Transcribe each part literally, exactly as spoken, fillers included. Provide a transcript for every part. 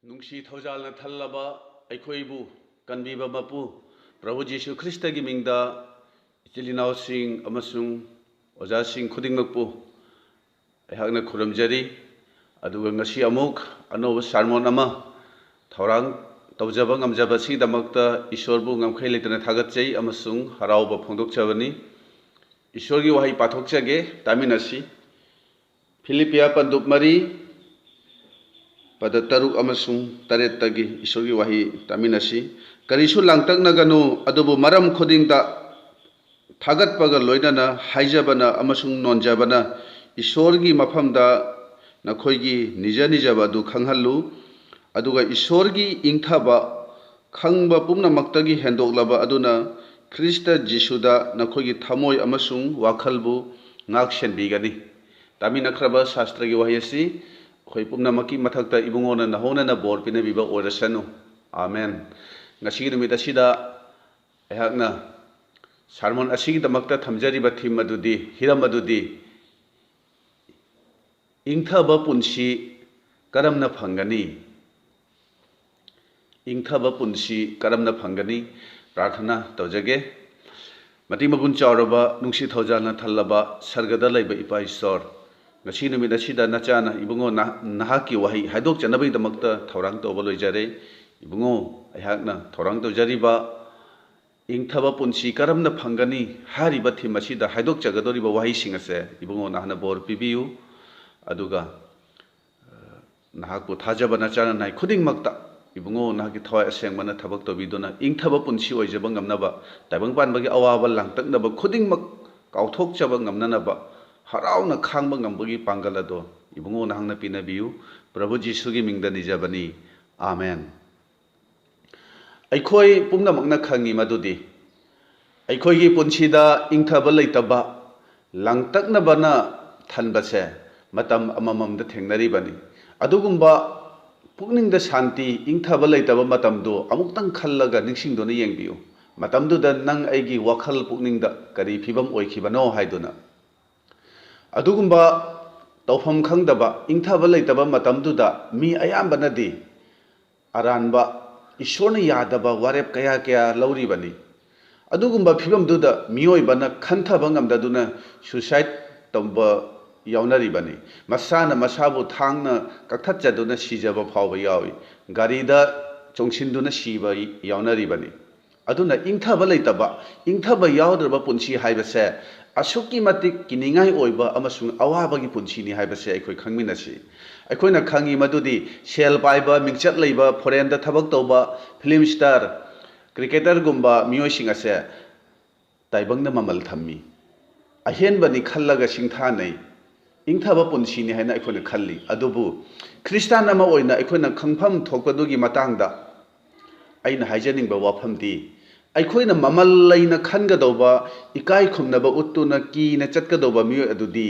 ꯅꯨꯡꯁꯤ ꯊꯧꯖꯥꯜꯅ ꯊꯜꯂꯕ ꯑꯩꯈꯣꯏꯕꯨ ꯀꯟꯕꯤꯕ ꯃꯄꯨ ꯄ꯭ꯔꯚꯨ ꯖꯤꯁꯨ ꯈ꯭ꯔꯤꯁꯇꯒꯤ ꯃꯤꯡꯗ ꯏꯆꯤꯜ ꯏꯅꯥꯎꯁꯤꯡ ꯑꯃꯁꯨꯡ ꯑꯣꯖꯥꯁꯤꯡ ꯈꯨꯗꯤꯡꯃꯛꯄꯨ ꯑꯩꯍꯥꯛꯅ ꯈꯨꯔꯨꯝꯖꯔꯤ꯫ ꯑꯗꯨꯒ ꯉꯁꯤ ꯑꯃꯨꯛ ꯑꯅꯧꯕ ꯁꯥꯔꯃꯣꯟ ꯑꯃ ꯊꯧꯔꯥꯡ ꯇꯧꯖꯕ ꯉꯝꯖꯕꯁꯤꯒꯤꯗꯃꯛꯇ ꯏꯁꯣꯔꯕꯨ ꯉꯝꯈꯩ ꯂꯩꯇꯅ ꯊꯥꯒꯠꯆꯩ ꯑꯃꯁꯨꯡ ꯍꯔꯥꯎꯕ ꯐꯣꯡꯗꯣꯛꯆꯕꯅꯤ꯫ ꯏꯁꯣꯔꯒꯤ ꯋꯥꯍꯩ ꯄꯥꯊꯣꯛꯆꯒꯦ, ꯇꯥꯃꯤꯟꯅꯁꯤ꯫ ꯐꯤꯂꯤꯄꯤꯌꯥ ꯄꯟꯗꯨꯞ ꯃꯔꯤ, ꯄꯗ ꯇꯔꯨꯛ ꯑꯃꯁꯨꯡ ꯇꯔꯦꯠꯇꯒꯤ ꯏꯁꯣꯔꯒꯤ ꯋꯥꯍꯩ ꯇꯥꯃꯤꯟꯅꯁꯤ꯫ "ꯀꯔꯤꯁꯨ ꯂꯥꯡꯇꯛꯅꯒꯅꯨ, ꯑꯗꯨꯕꯨ ꯃꯔꯝ ꯈꯨꯗꯤꯡꯗ ꯊꯥꯒꯠꯄꯒ ꯂꯣꯏꯅꯅ ꯍꯥꯏꯖꯕꯅ ꯑꯃꯁꯨꯡ ꯅꯣꯟꯖꯕꯅ ꯏꯁꯣꯔꯒꯤ ꯃꯐꯝꯗ ꯅꯈꯣꯏꯒꯤ ꯅꯤꯖ ꯅꯤꯖꯕ ꯑꯗꯨ ꯈꯪꯍꯜꯂꯨ꯫ ꯑꯗꯨꯒ ꯏꯁꯣꯔꯒꯤ ꯏꯪꯊꯕ ꯈꯪꯕ ꯄꯨꯝꯅꯃꯛꯇꯒꯤ ꯍꯦꯟꯗꯣꯛꯂꯕ ꯑꯗꯨꯅ ꯈ꯭ꯔꯤꯁꯇ ꯖꯤꯁꯨꯗ ꯅꯈꯣꯏꯒꯤ ꯊꯃꯣꯏ ꯑꯃꯁꯨꯡ ꯋꯥꯈꯜꯕꯨ ꯉꯥꯛ ꯁꯦꯟꯕꯤꯒꯅꯤ"꯫ ꯇꯥꯃꯤꯟꯅꯈ꯭ꯔꯕ ꯁꯥꯁꯇ꯭ꯔꯒꯤ ꯋꯥꯍꯩ ꯑꯁꯤ ꯑꯩꯈꯣꯏ ꯄꯨꯝꯅꯃꯛꯀꯤ ꯃꯊꯛꯇ ꯏꯕꯨꯡꯉꯣꯅ ꯅꯍꯧꯅꯅ ꯕꯣꯔ ꯄꯤꯅꯕꯤꯕ ꯑꯣꯏꯔꯁꯅꯨ꯫ ꯑꯥꯃꯦꯟ꯫ ꯉꯁꯤꯒꯤ ꯅꯨꯃꯤꯠ ꯑꯁꯤꯗ ꯑꯩꯍꯥꯛꯅ ꯁꯥꯔꯃꯣꯟ ꯑꯁꯤꯒꯤꯗꯃꯛꯇ ꯊꯝꯖꯔꯤꯕ ꯊꯤꯝ ꯑꯗꯨꯗꯤ, ꯍꯤꯔꯝ ꯑꯗꯨꯗꯤ, ꯏꯪꯊꯕ ꯄꯨꯟꯁꯤ ꯀꯔꯝꯅ ꯐꯪꯒꯅꯤ? ꯏꯪꯊꯕ ꯄꯨꯟꯁꯤ ꯀꯔꯝꯅ ꯐꯪꯒꯅꯤ? ꯄ꯭ꯔꯥꯔꯊꯅꯥ ꯇꯧꯖꯒꯦ꯫ ꯃꯇꯤꯛ ꯃꯒꯨꯟ ꯆꯥꯎꯔꯕ, ꯅꯨꯡꯁꯤ ꯊꯧꯖꯥꯜꯅ ꯊꯜꯂꯕ ꯁꯔꯒꯗ ꯂꯩꯕ ꯏꯄꯥ ꯏꯁꯣꯔ, ꯉꯁꯤ ꯅꯨꯃꯤꯠ ꯑꯁꯤꯗ ꯅꯆꯥꯅ ꯏꯕꯨꯡꯉꯣ ꯅꯍ-, ꯅꯍꯥꯛꯀꯤ ꯋꯥꯍꯩ ꯍꯥꯏꯗꯣꯛꯆꯅꯕꯒꯤꯗꯃꯛꯇ ꯊꯧꯔꯥꯡ ꯇꯧꯕ ꯂꯣꯏꯖꯔꯦ꯫ ꯏꯕꯨꯡꯉꯣ, ꯑꯩꯍꯥꯛꯅ ꯊꯧꯔꯥꯡ ꯇꯧꯖꯔꯤꯕ ꯏꯪꯊꯕ ꯄꯨꯟꯁꯤ ꯀꯔꯝꯅ ꯐꯪꯒꯅꯤ ꯍꯥꯏꯔꯤꯕ ꯊꯤꯝ ꯑꯁꯤꯗ ꯍꯥꯏꯗꯣꯛꯆꯒꯗꯧꯔꯤꯕ ꯋꯥꯍꯩꯁꯤꯡ ꯑꯁꯦ ꯏꯕꯨꯡꯉꯣ ꯅꯍꯥꯛꯅ ꯕꯣꯔ ꯄꯤꯕꯤꯌꯨ꯫ ꯑꯗꯨꯒ, ꯑ, ꯅꯍꯥꯛꯄꯨ ꯊꯥꯖꯕ ꯅꯆꯥꯅ ꯅꯥꯏ ꯈꯨꯗꯤꯡꯃꯛꯇ ꯏꯕꯨꯡꯉꯣ ꯅꯍꯥꯛꯀꯤ ꯊꯋꯥꯏ ꯑꯁꯦꯡꯕꯅ ꯊꯕꯛ ꯇꯧꯕꯤꯗꯨꯅ ꯏꯪꯊꯕ ꯄꯨꯟꯁꯤ ꯑꯣꯏꯖꯕ ꯉꯝꯅꯕ, ꯇꯥꯏꯕꯪ ꯄꯥꯟꯕꯒꯤ ꯑꯋꯥꯕ ꯂꯥꯡꯇꯛꯅꯕ ꯈꯨꯗꯤꯡꯃꯛ ꯀꯥꯎꯊꯣꯛꯆꯕ ꯉꯝꯅꯅꯕ, ꯍꯔꯥꯎꯅ ꯈꯥꯡꯕ ꯉꯝꯕꯒꯤ ꯄꯥꯡꯒꯜ ꯑꯗꯣ ꯏꯕꯨꯡꯉꯣ ꯅꯍꯥꯛꯅ ꯄꯤꯅꯕꯤꯌꯨ꯫ ꯄ꯭ꯔꯚꯨ ꯖꯤꯁꯨꯒꯤ ꯃꯤꯡꯗ ꯅꯤꯖꯕꯅꯤ꯫ ꯑꯥꯃꯦꯟ꯫ ꯑꯩꯈꯣꯏ ꯄꯨꯝꯅꯃꯛꯅ ꯈꯪꯉꯤ ꯃꯗꯨꯗꯤ ꯑꯩꯈꯣꯏꯒꯤ ꯄꯨꯟꯁꯤꯗ ꯏꯪꯊꯕ ꯂꯩꯇꯕ, ꯂꯥꯡꯇꯛꯅꯕꯅ ꯊꯟꯕꯁꯦ ꯃꯇꯝ ꯑꯃꯃꯝꯗ ꯊꯦꯡꯅꯔꯤꯕꯅꯤ꯫ ꯑꯗꯨꯒꯨꯝꯕ ꯄꯨꯛꯅꯤꯡꯗ ꯁꯥꯟꯇꯤ, ꯏꯪꯊꯕ ꯂꯩꯇꯕ ꯃꯇꯝꯗꯨ ꯑꯃꯨꯛꯇꯪ ꯈꯜꯂꯒ ꯅꯤꯡꯁꯤꯡꯗꯨꯅ ꯌꯦꯡꯕꯤꯌꯨ꯫ ꯃꯇꯝꯗꯨꯗ ꯅꯪ ꯑꯩꯒꯤ ꯋꯥꯈꯜ ꯄꯨꯛꯅꯤꯡꯗ ꯀꯔꯤ ꯐꯤꯕꯝ ꯑꯣꯏꯈꯤꯕꯅꯣ ꯍꯥꯏꯗꯨꯅ꯫ ꯑꯗꯨꯒꯨꯝꯕ ꯇꯧꯐꯝ ꯈꯪꯗꯕ, ꯏꯪꯊꯕ ꯂꯩꯇꯕ ꯃꯇꯝꯗꯨꯗ ꯃꯤ ꯑꯌꯥꯝꯕꯅꯗꯤ ꯑꯔꯥꯟꯕ, ꯏꯁꯣꯔꯅ ꯌꯥꯗꯕ ꯋꯥꯔꯦꯞ ꯀꯌꯥ ꯀꯌꯥ ꯂꯧꯔꯤꯕꯅꯤ꯫ ꯑꯗꯨꯒꯨꯝꯕ ꯐꯤꯕꯝꯗꯨꯗ ꯃꯤꯑꯣꯏꯕꯅ ꯈꯟꯊꯕ ꯉꯝꯗꯗꯨꯅ suicide ꯇꯧꯕ ꯌꯥꯎꯅꯔꯤꯕꯅꯤ꯫ ꯃꯁꯥꯅ ꯃꯁꯥꯕꯨ ꯊꯥꯡꯅ ꯀꯛꯊꯠꯆꯗꯨꯅ ꯁꯤꯖꯕ ꯐꯥꯎꯕ ꯌꯥꯎꯏ꯫ ꯒꯥꯔꯤꯗ ꯆꯣꯡꯁꯤꯟꯗꯨꯅ ꯁꯤꯕ ꯌꯥꯎꯅꯔꯤꯕꯅꯤ꯫ ꯑꯗꯨꯅ ꯏꯪꯊꯕ ꯂꯩꯇꯕ, ꯏꯪꯊꯕ ꯌꯥꯎꯗ꯭ꯔꯕ ꯄꯨꯟꯁꯤ ꯍꯥꯏꯕꯁꯦ ꯑꯁꯨꯛꯀꯤ ꯃꯇꯤꯛ ꯀꯤꯅꯤꯡꯉꯥꯏ ꯑꯣꯏꯕ ꯑꯃꯁꯨꯡ ꯑꯋꯥꯕꯒꯤ ꯄꯨꯟꯁꯤꯅꯤ ꯍꯥꯏꯕꯁꯦ ꯑꯩꯈꯣꯏ ꯈꯪꯃꯤꯟꯅꯁꯤ꯫ ꯑꯩꯈꯣꯏꯅ ꯈꯪꯉꯤ ꯃꯗꯨꯗꯤ ꯁꯦꯜ ꯄꯥꯏꯕ, ꯃꯤꯡꯆꯠ ꯂꯩꯕ, foreignꯗ ꯊꯕꯛ ꯇꯧꯕ, film star, cricketerꯒꯨꯝꯕ ꯃꯤꯑꯣꯏꯁꯤꯡ ꯑꯁꯦ ꯇꯥꯏꯕꯪꯅ ꯃꯃꯜ ꯊꯝꯃꯤ꯫ ꯑꯍꯦꯟꯕꯅꯤ ꯈꯜꯂꯒ ꯁꯤꯡꯊꯥꯅꯩ꯫ ꯏꯪꯊꯕ ꯄꯨꯟꯁꯤꯅꯤ ꯍꯥꯏꯅ ꯑꯩꯈꯣꯏꯅ ꯈꯜꯂꯤ꯫ ꯑꯗꯨꯕꯨ ꯈ꯭ꯔꯤꯁꯇꯥꯟ ꯑꯃ ꯑꯣꯏꯅ ꯑꯩꯈꯣꯏꯅ ꯈꯪꯐꯝ ꯊꯣꯛꯄꯗꯨꯒꯤ ꯃꯇꯥꯡꯗ ꯑꯩꯅ ꯍꯥꯏꯖꯅꯤꯡꯕ ꯋꯥꯐꯝꯗꯤ, ꯑꯩꯈꯣꯏꯅ ꯃꯃꯜ ꯂꯩꯅ ꯈꯟꯒꯗꯧꯕ, ꯏꯀꯥꯏ ꯈꯨꯝꯅꯕ ꯎꯠꯇꯨꯅ ꯀꯤꯅ ꯆꯠꯀꯗꯧꯕ ꯃꯤꯑꯣꯏ ꯑꯗꯨꯗꯤ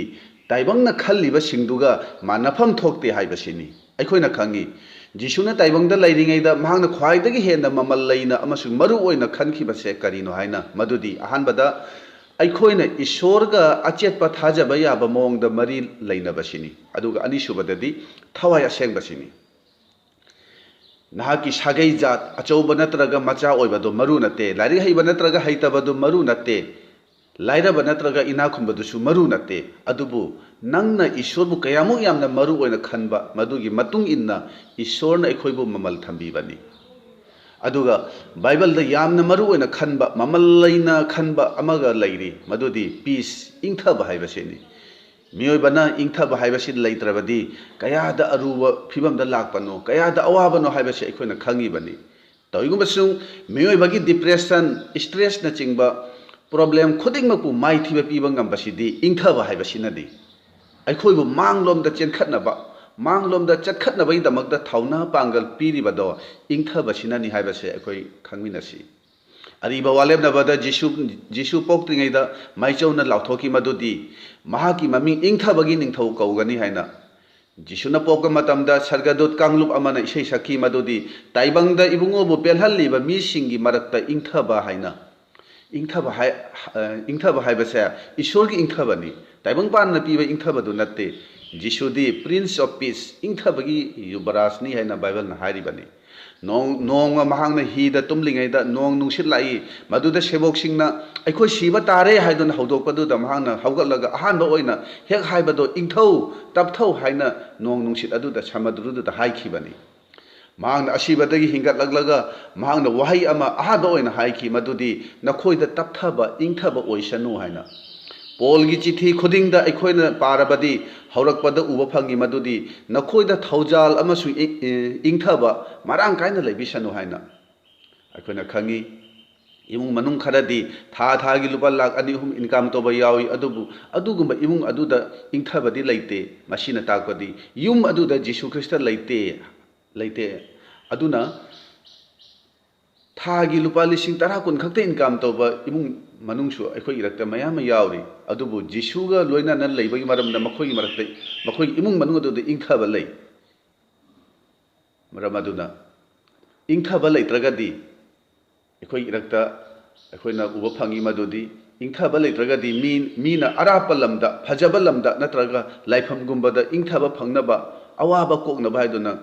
ꯇꯥꯏꯕꯪꯅ ꯈꯜꯂꯤꯕꯁꯤꯡꯗꯨꯒ ꯃꯥꯟꯅꯐꯝ ꯊꯣꯛꯇꯦ ꯍꯥꯏꯕꯁꯤꯅꯤ꯫ ꯑꯩꯈꯣꯏꯅ ꯈꯪꯉꯤ, ꯖꯤꯁꯨꯅ ꯇꯥꯏꯕꯪꯗ ꯂꯩꯔꯤꯉꯩꯗ ꯃꯍꯥꯛꯅ ꯈ꯭ꯋꯥꯏꯗꯒꯤ ꯍꯦꯟꯅ ꯃꯃꯜ ꯂꯩꯅ ꯑꯃꯁꯨꯡ ꯃꯔꯨ ꯑꯣꯏꯅ ꯈꯟꯈꯤꯕꯁꯦ ꯀꯔꯤꯅꯣ ꯍꯥꯏꯅ, ꯃꯗꯨꯗꯤ ꯑꯍꯥꯟꯕꯗ ꯑꯩꯈꯣꯏꯅ ꯏꯁꯣꯔꯒ ꯑꯆꯦꯠꯄ ꯊꯥꯖꯕ ꯌꯥꯕ ꯃꯑꯣꯡꯗ ꯃꯔꯤ ꯂꯩꯅꯕꯁꯤꯅꯤ꯫ ꯑꯗꯨꯒ ꯑꯅꯤꯁꯨꯕꯗꯗꯤ ꯊꯋꯥꯏ ꯑꯁꯦꯡꯕꯁꯤꯅꯤ꯫ ꯅꯍꯥꯛꯀꯤ ꯁꯥꯒꯩ ꯖꯥꯠ ꯑꯆꯧꯕ ꯅꯠꯇ꯭ꯔꯒ ꯃꯆꯥ ꯑꯣꯏꯕꯗꯨ ꯃꯔꯨ ꯅꯠꯇꯦ, ꯂꯥꯏꯔꯤꯛ ꯍꯩꯕ ꯅꯠꯇ꯭ꯔꯒ ꯍꯩꯇꯕꯗꯨ ꯃꯔꯨ ꯅꯠꯇꯦ, ꯂꯥꯏꯔꯕ ꯅꯠꯇ꯭ꯔꯒ ꯏꯅꯥꯛ ꯈꯨꯟꯕꯗꯨꯁꯨ ꯃꯔꯨ ꯅꯠꯇꯦ꯫ ꯑꯗꯨꯕꯨ ꯅꯪꯅ ꯏꯁꯣꯔꯕꯨ ꯀꯌꯥꯃꯨꯛ ꯌꯥꯝꯅ ꯃꯔꯨ ꯑꯣꯏꯅ ꯈꯟꯕ, ꯃꯗꯨꯒꯤ ꯃꯇꯨꯡ ꯏꯟꯅ ꯏꯁꯣꯔꯅ ꯑꯩꯈꯣꯏꯕꯨ ꯃꯃꯜ ꯊꯝꯕꯤꯕꯅꯤ꯫ ꯑꯗꯨꯒ ꯕꯥꯏꯕꯜꯗ ꯌꯥꯝꯅ ꯃꯔꯨ ꯑꯣꯏꯅ ꯈꯟꯕ, ꯃꯃꯜ ꯂꯩꯅ ꯈꯟꯕ ꯑꯃꯒ ꯂꯩꯔꯤ, ꯃꯗꯨꯗꯤ peace, ꯏꯪꯊꯕ ꯍꯥꯏꯕꯁꯤꯅꯤ꯫ ꯃꯤꯑꯣꯏꯕꯅ ꯏꯪꯊꯕ ꯍꯥꯏꯕꯁꯤ ꯂꯩꯇ꯭ꯔꯕꯗꯤ ꯀꯌꯥꯗ ꯑꯔꯨꯕ ꯐꯤꯕꯝꯗ ꯂꯥꯛꯄꯅꯣ, ꯀꯌꯥꯗ ꯑꯋꯥꯕꯅꯣ ꯍꯥꯏꯕꯁꯤ ꯑꯩꯈꯣꯏꯅ ꯈꯪꯉꯤꯕꯅꯤ꯫ ꯇꯧꯏꯒꯨꯝꯕꯁꯨꯡ ꯃꯤꯑꯣꯏꯕꯒꯤ depression, stressꯅꯆꯤꯡꯕ problem ꯈꯨꯗꯤꯡꯃꯛꯄꯨ ꯃꯥꯏꯊꯤꯕ ꯄꯤꯕ ꯉꯝꯕꯁꯤꯗꯤ ꯏꯪꯊꯕ ꯍꯥꯏꯕꯁꯤꯅꯅꯤ꯫ ꯑꯩꯈꯣꯏꯕꯨ ꯃꯥꯡꯂꯣꯝꯗ ꯆꯦꯟꯈꯠꯅꯕ, ꯃꯥꯡꯂꯣꯝꯗ ꯆꯠꯈꯠꯅꯕꯒꯤꯗꯃꯛꯇ ꯊꯧꯅꯥ ꯄꯥꯡꯒꯜ ꯄꯤꯔꯤꯕꯗꯣ ꯏꯪꯊꯕꯁꯤꯅꯅꯤ ꯍꯥꯏꯕꯁꯦ ꯑꯩꯈꯣꯏ ꯈꯪꯃꯤꯟꯅꯁꯤ꯫ ꯑꯔꯤꯕ ꯋꯥꯂꯦꯞꯅꯕꯗ ꯖꯤꯁꯨ, ꯖꯤꯁꯨ ꯄꯣꯛꯇ꯭ꯔꯤꯉꯩꯗ ꯃꯥꯏꯆꯧꯅ ꯂꯥꯎꯊꯣꯛꯈꯤ ꯃꯗꯨꯗꯤ ꯃꯍꯥꯛꯀꯤ ꯃꯃꯤꯡ ꯏꯪꯊꯕꯒꯤ ꯅꯤꯡꯊꯧ ꯀꯧꯒꯅꯤ ꯍꯥꯏꯅ꯫ ꯖꯤꯁꯨꯅ ꯄꯣꯛꯄ ꯃꯇꯝꯗ ꯁꯔꯒꯗꯨꯠ ꯀꯥꯡꯂꯨꯞ ꯑꯃꯅ ꯏꯁꯩ ꯁꯛꯈꯤ ꯃꯗꯨꯗꯤ ꯇꯥꯏꯕꯪꯗ ꯏꯕꯨꯡꯉꯣꯕꯨ ꯄꯦꯜꯍꯜꯂꯤꯕ ꯃꯤꯁꯤꯡꯒꯤ ꯃꯔꯛꯇ ꯏꯪꯊꯕ ꯍꯥꯏꯅ꯫ ꯏꯪꯊꯕ ꯍꯥꯏ-, ꯑ, ꯏꯪꯊꯕ ꯍꯥꯏꯕꯁꯦ ꯏꯁꯣꯔꯒꯤ ꯏꯪꯊꯕꯅꯤ, ꯇꯥꯏꯕꯪꯄꯥꯟꯅ ꯄꯤꯕ ꯏꯪꯊꯕꯗꯨ ꯅꯠꯇꯦ꯫ ꯖꯤꯁꯨꯗꯤ Prince of Peace, ꯏꯪꯊꯕꯒꯤ ꯌꯨꯕꯔꯥꯖꯅꯤ ꯍꯥꯏꯅ ꯕꯥꯏꯕꯜꯅ ꯍꯥꯏꯔꯤꯕꯅꯤ꯫ ꯅꯣꯡ-, ꯅꯣꯡꯃ ꯃꯍꯥꯛꯅ ꯍꯤꯗ ꯇꯨꯝꯂꯤꯉꯩꯗ ꯅꯣꯡ ꯅꯨꯡꯁꯤꯠ ꯂꯥꯛꯏ꯫ ꯃꯗꯨꯗ ꯁꯦꯕꯣꯛꯁꯤꯡꯅ "ꯑꯩꯈꯣꯏ ꯁꯤꯕ ꯇꯥꯔꯦ" ꯍꯥꯏꯗꯨꯅ ꯍꯧꯗꯣꯛꯄꯗꯨꯗ ꯃꯍꯥꯛꯅ ꯍꯧꯒꯠꯂꯒ ꯑꯍꯥꯟꯕ ꯑꯣꯏꯅ ꯍꯦꯛ ꯍꯥꯏꯕꯗꯣ, "ꯏꯪꯊꯧ, ꯇꯞꯊꯧ" ꯍꯥꯏꯅ ꯅꯣꯡ ꯅꯨꯡꯁꯤꯠ ꯑꯗꯨꯗ, ꯁꯃꯨꯗ꯭ꯔꯗꯨꯗ ꯍꯥꯏꯈꯤꯕꯅꯤ꯫ ꯃꯍꯥꯛꯅ ꯑꯁꯤꯕꯗꯒꯤ ꯍꯤꯡꯒꯠꯂꯛꯂꯒ ꯃꯍꯥꯛꯅ ꯋꯥꯍꯩ ꯑꯃ ꯑꯍꯥꯟꯕ ꯑꯣꯏꯅ ꯍꯥꯏꯈꯤ, ꯃꯗꯨꯗꯤ, "ꯅꯈꯣꯏꯗ ꯇꯞꯊꯕ, ꯏꯪꯊꯕ ꯑꯣꯏꯁꯅꯨ" ꯍꯥꯏꯅ꯫ ꯄꯣꯜꯒꯤ ꯆꯤꯊꯤ ꯈꯨꯗꯤꯡꯗ ꯑꯩꯈꯣꯏꯅ ꯄꯥꯔꯕꯗꯤ, ꯍꯧꯔꯛꯄꯗ ꯎꯕ ꯐꯪꯉꯤ ꯃꯗꯨꯗꯤ, "ꯅꯈꯣꯏꯗ ꯊꯧꯖꯥꯜ ꯑꯃꯁꯨꯡ ꯏꯪ-, ꯏ-, ꯏꯪꯊꯕ ꯃꯔꯥꯡ ꯀꯥꯏꯅ ꯂꯩꯕꯤꯁꯅꯨ" ꯍꯥꯏꯅ꯫ ꯑꯩꯈꯣꯏꯅ ꯈꯪꯉꯤ, ꯏꯃꯨꯡ ꯃꯅꯨꯡ ꯈꯔꯗꯤ ꯊꯥ ꯊꯥꯒꯤ ꯂꯨꯄꯥ ꯂꯥꯈ ꯑꯅꯤ ꯑꯍꯨꯝ ꯏꯟꯀꯝ ꯇꯧꯕ ꯌꯥꯎꯏ, ꯑꯗꯨꯕꯨ ꯑꯗꯨꯒꯨꯝꯕ ꯏꯃꯨꯡ ꯑꯗꯨꯗ ꯏꯪꯊꯕꯗꯤ ꯂꯩꯇꯦ꯫ ꯃꯁꯤꯅ ꯇꯥꯛꯄꯗꯤ ꯌꯨꯝ ꯑꯗꯨꯗ ꯖꯤꯁꯨ ꯈ꯭ꯔꯤꯁꯇ ꯂꯩꯇꯦ, ꯂꯩꯇꯦ꯫ ꯑꯗꯨꯅ ꯊꯥꯒꯤ ꯂꯨꯄꯥ ꯂꯤꯁꯤꯡ ꯇꯔꯥ ꯀꯨꯟ ꯈꯛꯇ ꯏꯟꯀꯝ ꯇꯧꯕ ꯏꯃꯨꯡ ꯃꯅꯨꯡꯁꯨ ꯑꯩꯈꯣꯏ ꯏꯔꯛꯇ ꯃꯌꯥꯝ ꯑꯃ ꯌꯥꯎꯔꯤ꯫ ꯑꯗꯨꯕꯨ ꯖꯤꯁꯨꯒ ꯂꯣꯏꯅꯅ ꯂꯩꯕꯒꯤ ꯃꯔꯝꯅ ꯃꯈꯣꯏꯒꯤ ꯃꯔꯛꯇ, ꯃꯈꯣꯏꯒꯤ ꯏꯃꯨꯡ ꯃꯅꯨꯡ ꯑꯗꯨꯗ ꯏꯪꯊꯕ ꯂꯩ꯫ ꯃꯔꯝ ꯑꯗꯨꯅ ꯏꯪꯊꯕ ꯂꯩꯇ꯭ꯔꯒꯗꯤ, ꯑꯩꯈꯣꯏ ꯏꯔꯛꯇ ꯑꯩꯈꯣꯏꯅ ꯎꯕ ꯐꯪꯉꯤ ꯃꯗꯨꯗꯤ, ꯏꯪꯊꯕ ꯂꯩꯇ꯭ꯔꯒꯗꯤ ꯃꯤ, ꯃꯤꯅ ꯑꯔꯥꯞꯄ ꯂꯝꯗ, ꯐꯖꯕ ꯂꯝꯗ ꯅꯠꯇ꯭ꯔꯒ ꯂꯥꯏꯐꯝꯒꯨꯝꯕꯗ ꯏꯪꯊꯕ ꯐꯪꯅꯕ, ꯑꯋꯥꯕ ꯀꯣꯛꯅꯕ ꯍꯥꯏꯗꯨꯅ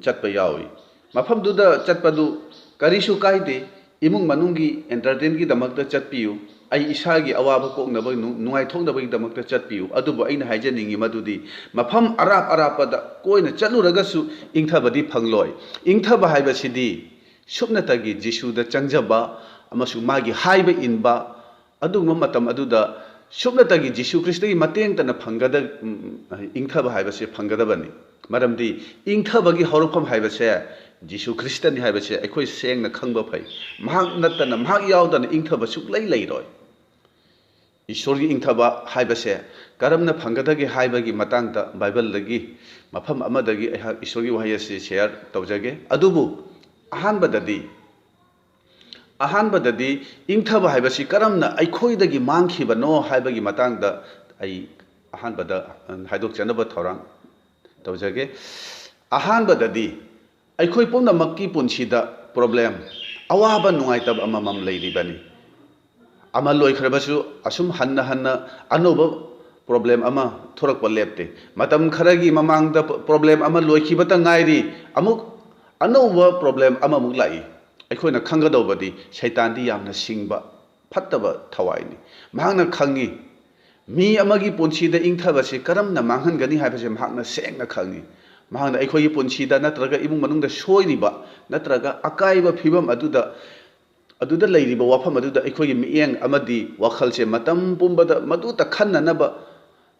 ꯆꯠꯄ ꯌꯥꯎꯏ꯫ ꯃꯐꯝꯗꯨꯗ ꯆꯠꯄꯗꯨ ꯀꯔꯤꯁꯨ ꯀꯥꯏꯗꯦ꯫ ꯏꯃꯨꯡ ꯃꯅꯨꯡꯒꯤ ꯑꯦꯟꯇꯔꯇꯦꯟꯒꯤꯗꯃꯛꯇ ꯆꯠꯄꯤꯌꯨ, ꯑꯩ ꯏꯁꯥꯒꯤ ꯑꯋꯥꯕ ꯀꯣꯛꯅꯕ, ꯅꯨꯡ-, ꯅꯨꯡꯉꯥꯏꯊꯣꯛꯅꯕꯒꯤꯗꯃꯛꯇ ꯆꯠꯄꯤꯌꯨ꯫ ꯑꯗꯨꯕꯨ ꯑꯩꯅ ꯍꯥꯏꯖꯅꯤꯡꯉꯤ ꯃꯗꯨꯗꯤ, ꯃꯐꯝ ꯑꯔꯥꯞ ꯑꯔꯥꯞꯄꯗ ꯀꯣꯏꯅ ꯆꯠꯂꯨꯔꯒꯁꯨ ꯏꯪꯊꯕꯗꯤ ꯐꯪꯂꯣꯏ꯫ ꯏꯪꯊꯕ ꯍꯥꯏꯕꯁꯤꯗꯤ ꯁꯨꯞꯅꯇꯒꯤ ꯖꯤꯁꯨꯗ ꯆꯪꯖꯕ ꯑꯃꯁꯨꯡ ꯃꯥꯒꯤ ꯍꯥꯏꯕ ꯏꯟꯕ, ꯑꯗꯨꯒꯨꯝꯕ ꯃꯇꯝ ꯑꯗꯨꯗ ꯁꯨꯞꯅꯇꯒꯤ ꯖꯤꯁꯨ ꯈ꯭ꯔꯤꯁꯇꯒꯤ ꯃꯇꯦꯡꯇꯅ ꯐꯪꯒꯗ-, ꯎꯝ, ꯏꯪꯊꯕ ꯍꯥꯏꯕꯁꯦ ꯐꯪꯒꯗꯕꯅꯤ꯫ ꯃꯔꯝꯗꯤ ꯏꯪꯊꯕꯒꯤ ꯍꯧꯔꯛꯐꯝ ꯍꯥꯏꯕꯁꯦ ꯖꯤꯁꯨ ꯈ꯭ꯔꯤꯁꯇꯅꯤ ꯍꯥꯏꯕꯁꯦ ꯑꯩꯈꯣꯏ ꯁꯦꯡꯅ ꯈꯪꯕ ꯐꯩ꯫ ꯃꯍꯥꯛ ꯅꯠꯇꯅ, ꯃꯍꯥꯛ ꯌꯥꯎꯗꯅ ꯏꯪꯊꯕ ꯁꯨꯛꯂꯩ ꯂꯩꯔꯣꯏ꯫ ꯏꯁꯣꯔꯒꯤ ꯏꯪꯊꯕ ꯍꯥꯏꯕꯁꯦ ꯀꯔꯝꯅ ꯐꯪꯒꯗꯒꯦ ꯍꯥꯏꯕꯒꯤ ꯃꯇꯥꯡꯗ ꯕꯥꯏꯕꯜꯗꯒꯤ ꯃꯐꯝ ꯑꯃꯗꯒꯤ ꯑꯩꯍꯥꯛ ꯏꯁꯣꯔꯒꯤ ꯋꯥꯍꯩ ꯑꯁꯤ ꯁꯦꯌꯔ ꯇꯧꯖꯒꯦ꯫ ꯑꯗꯨꯕꯨ ꯑꯍꯥꯟꯕꯗꯗꯤ, ꯑꯍꯥꯟꯕꯗꯗꯤ ꯏꯪꯊꯕ ꯍꯥꯏꯕꯁꯤ ꯀꯔꯝꯅ ꯑꯩꯈꯣꯏꯗꯒꯤ ꯃꯥꯡꯈꯤꯕꯅꯣ ꯍꯥꯏꯕꯒꯤ ꯃꯇꯥꯡꯗ ꯑꯩ ꯑꯍꯥꯟꯕꯗ ꯍꯥꯏꯗꯣꯛꯆꯅꯕ ꯊꯧꯔꯥꯡ ꯇꯧꯖꯒꯦ꯫ ꯑꯍꯥꯟꯕꯗꯗꯤ ꯑꯩꯈꯣꯏ ꯄꯨꯝꯅꯃꯛꯀꯤ ꯄꯨꯟꯁꯤꯗ ꯄ꯭ꯔꯣꯕ꯭ꯂꯦꯝ, ꯑꯋꯥꯕ ꯅꯨꯡꯉꯥꯏꯇꯕ ꯑꯃꯃꯝ ꯂꯩꯔꯤꯕꯅꯤ꯫ ꯑꯃ ꯂꯣꯏꯈ꯭ꯔꯕꯁꯨ ꯑꯁꯨꯝ ꯍꯟꯅ ꯍꯟꯅ ꯑꯅꯧꯕ ꯄ꯭ꯔꯣꯕ꯭ꯂꯦꯝ ꯑꯃ ꯊꯣꯔꯛꯄ ꯂꯦꯞꯇꯦ꯫ ꯃꯇꯝ ꯈꯔꯒꯤ ꯃꯃꯥꯡꯗ ꯄ꯭ꯔꯣꯕ꯭ꯂꯦꯝ ꯑꯃ ꯂꯣꯏꯈꯤꯕꯇ ꯉꯥꯏꯔꯤ, ꯑꯃꯨꯛ ꯑꯅꯧꯕ ꯄ꯭ꯔꯣꯕ꯭ꯂꯦꯝ ꯑꯃꯃꯨꯛ ꯂꯥꯛꯏ꯫ ꯑꯩꯈꯣꯏꯅ ꯈꯪꯒꯗꯧꯕꯗꯤ ꯁꯩꯇꯥꯟꯗꯤ ꯌꯥꯝꯅ ꯁꯤꯡꯕ, ꯐꯠꯇꯕ ꯊꯋꯥꯏꯅꯤ꯫ ꯃꯍꯥꯛꯅ ꯈꯪꯏ ꯃꯤ ꯑꯃꯒꯤ ꯄꯨꯟꯁꯤꯗ ꯏꯪꯊꯕꯁꯤ ꯀꯔꯝꯅ ꯃꯥꯡꯍꯟꯒꯅꯤ ꯍꯥꯏꯕꯁꯤ ꯃꯍꯥꯛꯅ ꯁꯦꯡꯅ ꯈꯪꯏ꯫ ꯃꯍꯥꯛꯅ ꯑꯩꯈꯣꯏꯒꯤ ꯄꯨꯟꯁꯤꯗ ꯅꯠꯇ꯭ꯔꯒ ꯏꯃꯨꯡ ꯃꯅꯨꯡꯗ ꯁꯣꯏꯔꯤꯕ ꯅꯠꯇ꯭ꯔꯒ ꯑꯀꯥꯏꯕ ꯐꯤꯕꯝ ꯑꯗꯨꯗ, ꯑꯗꯨꯗ ꯂꯩꯔꯤꯕ ꯋꯥꯐꯝ ꯑꯗꯨꯗ ꯑꯩꯈꯣꯏꯒꯤ ꯃꯤꯠꯌꯦꯡ ꯑꯃꯗꯤ ꯋꯥꯈꯜꯁꯦ ꯃꯇꯝ ꯄꯨꯝꯕꯗ ꯃꯗꯨꯇ ꯈꯟꯅꯅꯕ,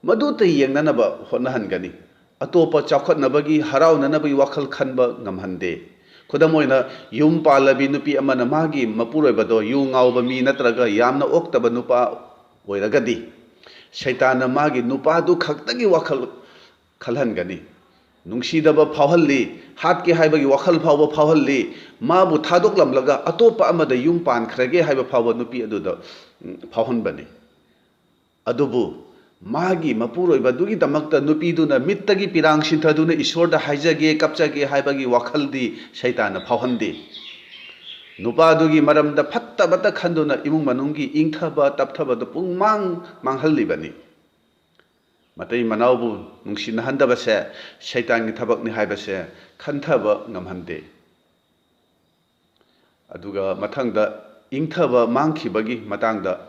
ꯃꯗꯨꯇ ꯌꯦꯡꯅꯅꯕ ꯍꯣꯠꯅꯍꯟꯒꯅꯤ꯫ ꯑꯇꯣꯞꯄ ꯆꯥꯎꯈꯠꯅꯕꯒꯤ, ꯍꯔꯥꯎꯅꯅꯕꯒꯤ ꯋꯥꯈꯜ ꯈꯟꯕ ꯉꯝꯍꯟꯗꯦ꯫ ꯈꯨꯗꯝ ꯑꯣꯏꯅ, ꯌꯨꯝ ꯄꯥꯜꯂꯕꯤ ꯅꯨꯄꯤ ꯑꯃꯅ ꯃꯥꯒꯤ ꯃꯄꯨꯔꯣꯏꯕꯗꯣ ꯌꯨ ꯉꯥꯎꯕ ꯃꯤ ꯅꯠꯇ꯭ꯔꯒ ꯌꯥꯝꯅ ꯑꯣꯛꯇꯕ ꯅꯨꯄꯥ ꯑꯣꯏꯔꯒꯗꯤ, ꯁꯩꯇꯥꯟꯅ ꯃꯥꯒꯤ ꯅꯨꯄꯥꯗꯨ ꯈꯛꯇꯒꯤ ꯋꯥꯈꯜ ꯈꯜꯍꯟꯒꯅꯤ꯫ ꯅꯨꯡꯁꯤꯗꯕ ꯐꯥꯎꯍꯜꯂꯤ, ꯍꯥꯠꯀꯦ ꯍꯥꯏꯕꯒꯤ ꯋꯥꯈꯜ ꯐꯥꯎꯕ ꯐꯥꯎꯍꯜꯂꯤ, ꯃꯥꯕꯨ ꯊꯥꯗꯣꯛꯂꯝꯂꯒ ꯑꯇꯣꯞꯄ ꯑꯃꯗ ꯌꯨꯝ ꯄꯥꯟꯈ꯭ꯔꯒꯦ ꯍꯥꯏꯕ ꯐꯥꯎꯕ ꯅꯨꯄꯤ ꯑꯗꯨꯗ, ꯎꯝ, ꯐꯥꯎꯍꯟꯕꯅꯤ꯫ ꯑꯗꯨꯕꯨ ꯃꯥꯒꯤ ꯃꯄꯨꯔꯣꯏꯕꯗꯨꯒꯤꯗꯃꯛꯇ ꯅꯨꯄꯤꯗꯨꯅ ꯃꯤꯠꯇꯒꯤ ꯄꯤꯔꯥꯡ ꯁꯤꯟꯊꯗꯨꯅ ꯏꯁꯣꯔꯗ ꯍꯥꯏꯖꯒꯦ, ꯀꯞꯆꯒꯦ ꯍꯥꯏꯕꯒꯤ ꯋꯥꯈꯜꯗꯤ ꯁꯩꯇꯥꯟꯅ ꯐꯥꯎꯍꯟꯗꯦ꯫ ꯅꯨꯄꯥꯗꯨꯒꯤ ꯃꯔꯝꯗ ꯐꯠꯇꯕꯇ ꯈꯟꯗꯨꯅ ꯏꯃꯨꯡ ꯃꯅꯨꯡꯒꯤ ꯏꯪꯊꯕ ꯇꯞꯊꯕꯗꯨ ꯄꯨꯡꯃꯥꯡ ꯃꯥꯡꯍꯜꯂꯤꯕꯅꯤ꯫ ꯃꯇꯩ ꯃꯅꯥꯎꯕꯨ ꯅꯨꯡꯁꯤꯅꯍꯟꯗꯕꯁꯦ ꯁꯩꯇꯥꯟꯒꯤ ꯊꯕꯛꯅꯤ ꯍꯥꯏꯕꯁꯦ ꯈꯟꯊꯕ ꯉꯝꯍꯟꯗꯦ꯫ ꯑꯗꯨꯒ ꯃꯊꯪꯗ ꯏꯪꯊꯕ ꯃꯥꯡꯈꯤꯕꯒꯤ ꯃꯇꯥꯡꯗ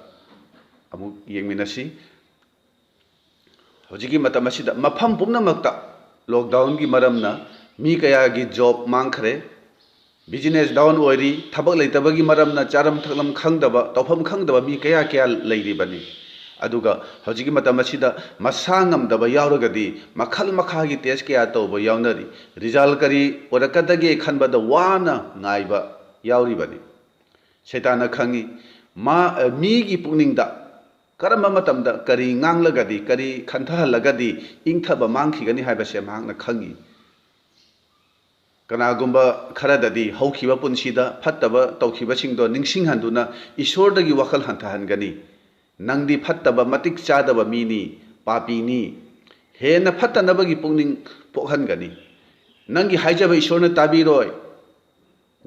ꯑꯃꯨꯛ ꯌꯦꯡꯃꯤꯟꯅꯁꯤ꯫ ꯍꯧꯖꯤꯛꯀꯤ ꯃꯇꯝ ꯑꯁꯤꯗ ꯃꯐꯝ ꯄꯨꯝꯅꯃꯛꯇ ꯂꯣꯛꯗꯥꯎꯟꯒꯤ ꯃꯔꯝꯅ ꯃꯤ ꯀꯌꯥꯒꯤ ꯖꯣꯕ ꯃꯥꯡꯈ꯭ꯔꯦ, ꯕꯤꯖꯤꯅꯦꯁ ꯗꯥꯎꯟ ꯑꯣꯏꯔꯤ, ꯊꯕꯛ ꯂꯩꯇꯕꯒꯤ ꯃꯔꯝꯅ ꯆꯥꯔꯝ ꯊꯛꯂꯝ ꯈꯪꯗꯕ, ꯇꯧꯐꯝ ꯈꯪꯗꯕ ꯃꯤ ꯀꯌꯥ ꯀꯌꯥ ꯂꯩꯔꯤꯕꯅꯤ꯫ ꯑꯗꯨꯒ ꯍꯧꯖꯤꯛꯀꯤ ꯃꯇꯝ ꯑꯁꯤꯗ ꯃꯁꯥ ꯉꯝꯗꯕ ꯌꯥꯎꯔꯒꯗꯤ ꯃꯈꯜ ꯃꯈꯥꯒꯤ ꯇꯦꯁ ꯀꯌꯥ ꯇꯧꯕ ꯌꯥꯎꯅꯔꯤ꯫ ꯔꯤꯖꯜ ꯀꯔꯤ ꯑꯣꯏꯔꯛꯀꯗꯒꯦ ꯈꯟꯕꯗ ꯋꯥꯅ ꯉꯥꯏꯕ ꯌꯥꯎꯔꯤꯕꯅꯤ꯫ ꯁꯩꯇꯥꯟꯅ ꯈꯪꯏ, ꯃꯥ, ꯃꯤꯒꯤ ꯄꯨꯛꯅꯤꯡꯗ ꯀꯔꯝꯕ ꯃꯇꯝꯗ ꯀꯔꯤ ꯉꯥꯡꯂꯒꯗꯤ, ꯀꯔꯤ ꯈꯟꯊꯍꯜꯂꯒꯗꯤ ꯏꯪꯊꯕ ꯃꯥꯡꯈꯤꯒꯅꯤ ꯍꯥꯏꯕꯁꯦ ꯃꯍꯥꯛꯅ ꯈꯪꯏ꯫ ꯀꯅꯥꯒꯨꯝꯕ ꯈꯔꯗꯗꯤ ꯍꯧꯈꯤꯕ ꯄꯨꯟꯁꯤꯗ ꯐꯠꯇꯕ ꯇꯧꯈꯤꯕꯁꯤꯡꯗꯣ ꯅꯤꯡꯁꯤꯡꯍꯟꯗꯨꯅ ꯏꯁꯣꯔꯗꯒꯤ ꯋꯥꯈꯜ ꯍꯟꯊꯍꯟꯒꯅꯤ꯫ "ꯅꯪꯗꯤ ꯐꯠꯇꯕ, ꯃꯇꯤꯛ ꯆꯥꯗꯕ ꯃꯤꯅꯤ, ꯄꯥꯄꯤꯅꯤ", ꯍꯦꯟꯅ ꯐꯠꯇꯅꯕꯒꯤ ꯄꯨꯛꯅꯤꯡ ꯄꯣꯛꯍꯟꯒꯅꯤ꯫ "ꯅꯪꯒꯤ ꯍꯥꯏꯖꯕ ꯏꯁꯣꯔꯅ ꯇꯥꯕꯤꯔꯣꯏ꯫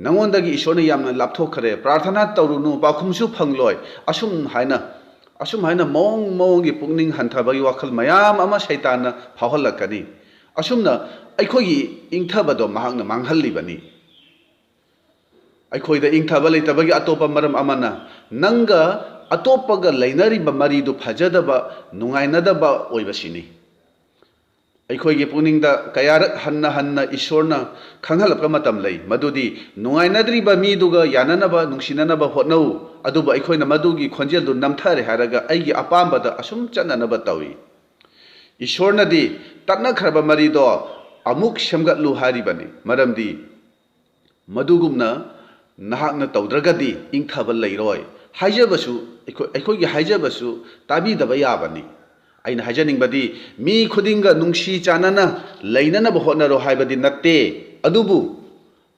ꯅꯪꯉꯣꯟꯗꯒꯤ ꯏꯁꯣꯔꯅ ꯌꯥꯝꯅ ꯂꯥꯞꯊꯣꯛꯈ꯭ꯔꯦ꯫ ꯄ꯭ꯔꯥꯔꯊꯅꯥ ꯇꯧꯔꯨꯅꯨ, ꯄꯥꯎꯈꯨꯝꯁꯨ ꯐꯪꯂꯣꯏ"꯫ ꯑꯁꯨꯝ ꯍꯥꯏꯅ, ꯑꯁꯨꯝ ꯍꯥꯏꯅ ꯃꯑꯣꯡ ꯃꯑꯣꯡꯒꯤ ꯄꯨꯛꯅꯤꯡ ꯍꯟꯊꯕꯒꯤ ꯋꯥꯈꯜ ꯃꯌꯥꯝ ꯑꯃ ꯁꯩꯇꯥꯟꯅ ꯐꯥꯎꯍꯜꯂꯛꯀꯅꯤ꯫ ꯑꯁꯨꯝꯅ ꯑꯩꯈꯣꯏꯒꯤ ꯏꯪꯊꯕꯗꯣ ꯃꯍꯥꯛꯅ ꯃꯥꯡꯍꯜꯂꯤꯕꯅꯤ꯫ ꯑꯩꯈꯣꯏꯗ ꯏꯪꯊꯕ ꯂꯩꯇꯕꯒꯤ ꯑꯇꯣꯞꯄ ꯃꯔꯝ ꯑꯃꯅ ꯅꯪꯒ ꯑꯇꯣꯞꯄꯒ ꯂꯩꯅꯔꯤꯕ ꯃꯔꯤꯗꯨ ꯐꯖꯗꯕ, ꯅꯨꯡꯉꯥꯏꯅꯗꯕ ꯑꯣꯏꯕꯁꯤꯅꯤ꯫ ꯑꯩꯈꯣꯏꯒꯤ ꯄꯨꯛꯅꯤꯡꯗ ꯀꯌꯥꯔꯛ ꯍꯟꯅ ꯍꯟꯅ ꯏꯁꯣꯔꯅ ꯈꯪꯍꯜꯂꯛꯄ ꯃꯇꯝ ꯂꯩ, ꯃꯗꯨꯗꯤ ꯅꯨꯡꯉꯥꯏꯅꯗ꯭ꯔꯤꯕ ꯃꯤꯗꯨꯒ ꯌꯥꯅꯅꯕ, ꯅꯨꯡꯁꯤꯅꯅꯕ ꯍꯣꯠꯅꯧ, ꯑꯗꯨꯕꯨ ꯑꯩꯈꯣꯏꯅ ꯃꯗꯨꯒꯤ ꯈꯣꯟꯖꯦꯜꯗꯨ ꯅꯝꯊꯔꯦ ꯍꯥꯏꯔꯒ ꯑꯩꯒꯤ ꯑꯄꯥꯝꯕꯗ ꯑꯁꯨꯝ ꯆꯠꯅꯅꯕ ꯇꯧꯏ꯫ ꯏꯁꯣꯔꯅꯗꯤ ꯇꯠꯅꯈ꯭ꯔꯕ ꯃꯔꯤꯗꯣ ꯑꯃꯨꯛ ꯁꯦꯝꯒꯠꯂꯨ ꯍꯥꯏꯔꯤꯕꯅꯤ, ꯃꯔꯝꯗꯤ ꯃꯗꯨꯒꯨꯝꯅ ꯅꯍꯥꯛꯅ ꯇꯧꯗ꯭ꯔꯒꯗꯤ ꯏꯪꯊꯕ ꯂꯩꯔꯣꯏ꯫ ꯍꯥꯏꯖꯕꯁꯨ, ꯑꯩꯈꯣꯏ, ꯑꯩꯈꯣꯏꯒꯤ ꯍꯥꯏꯖꯕꯁꯨ ꯇꯥꯕꯤꯗꯕ ꯌꯥꯕꯅꯤ꯫ ꯑꯩꯅ ꯍꯥꯏꯖꯅꯤꯡꯕꯗꯤ ꯃꯤ ꯈꯨꯗꯤꯡꯒ ꯅꯨꯡꯁꯤ ꯆꯥꯟꯅꯅ ꯂꯩꯅꯅꯕ ꯍꯣꯠꯅꯔꯣ ꯍꯥꯏꯕꯗꯤ ꯅꯠꯇꯦ, ꯑꯗꯨꯕꯨ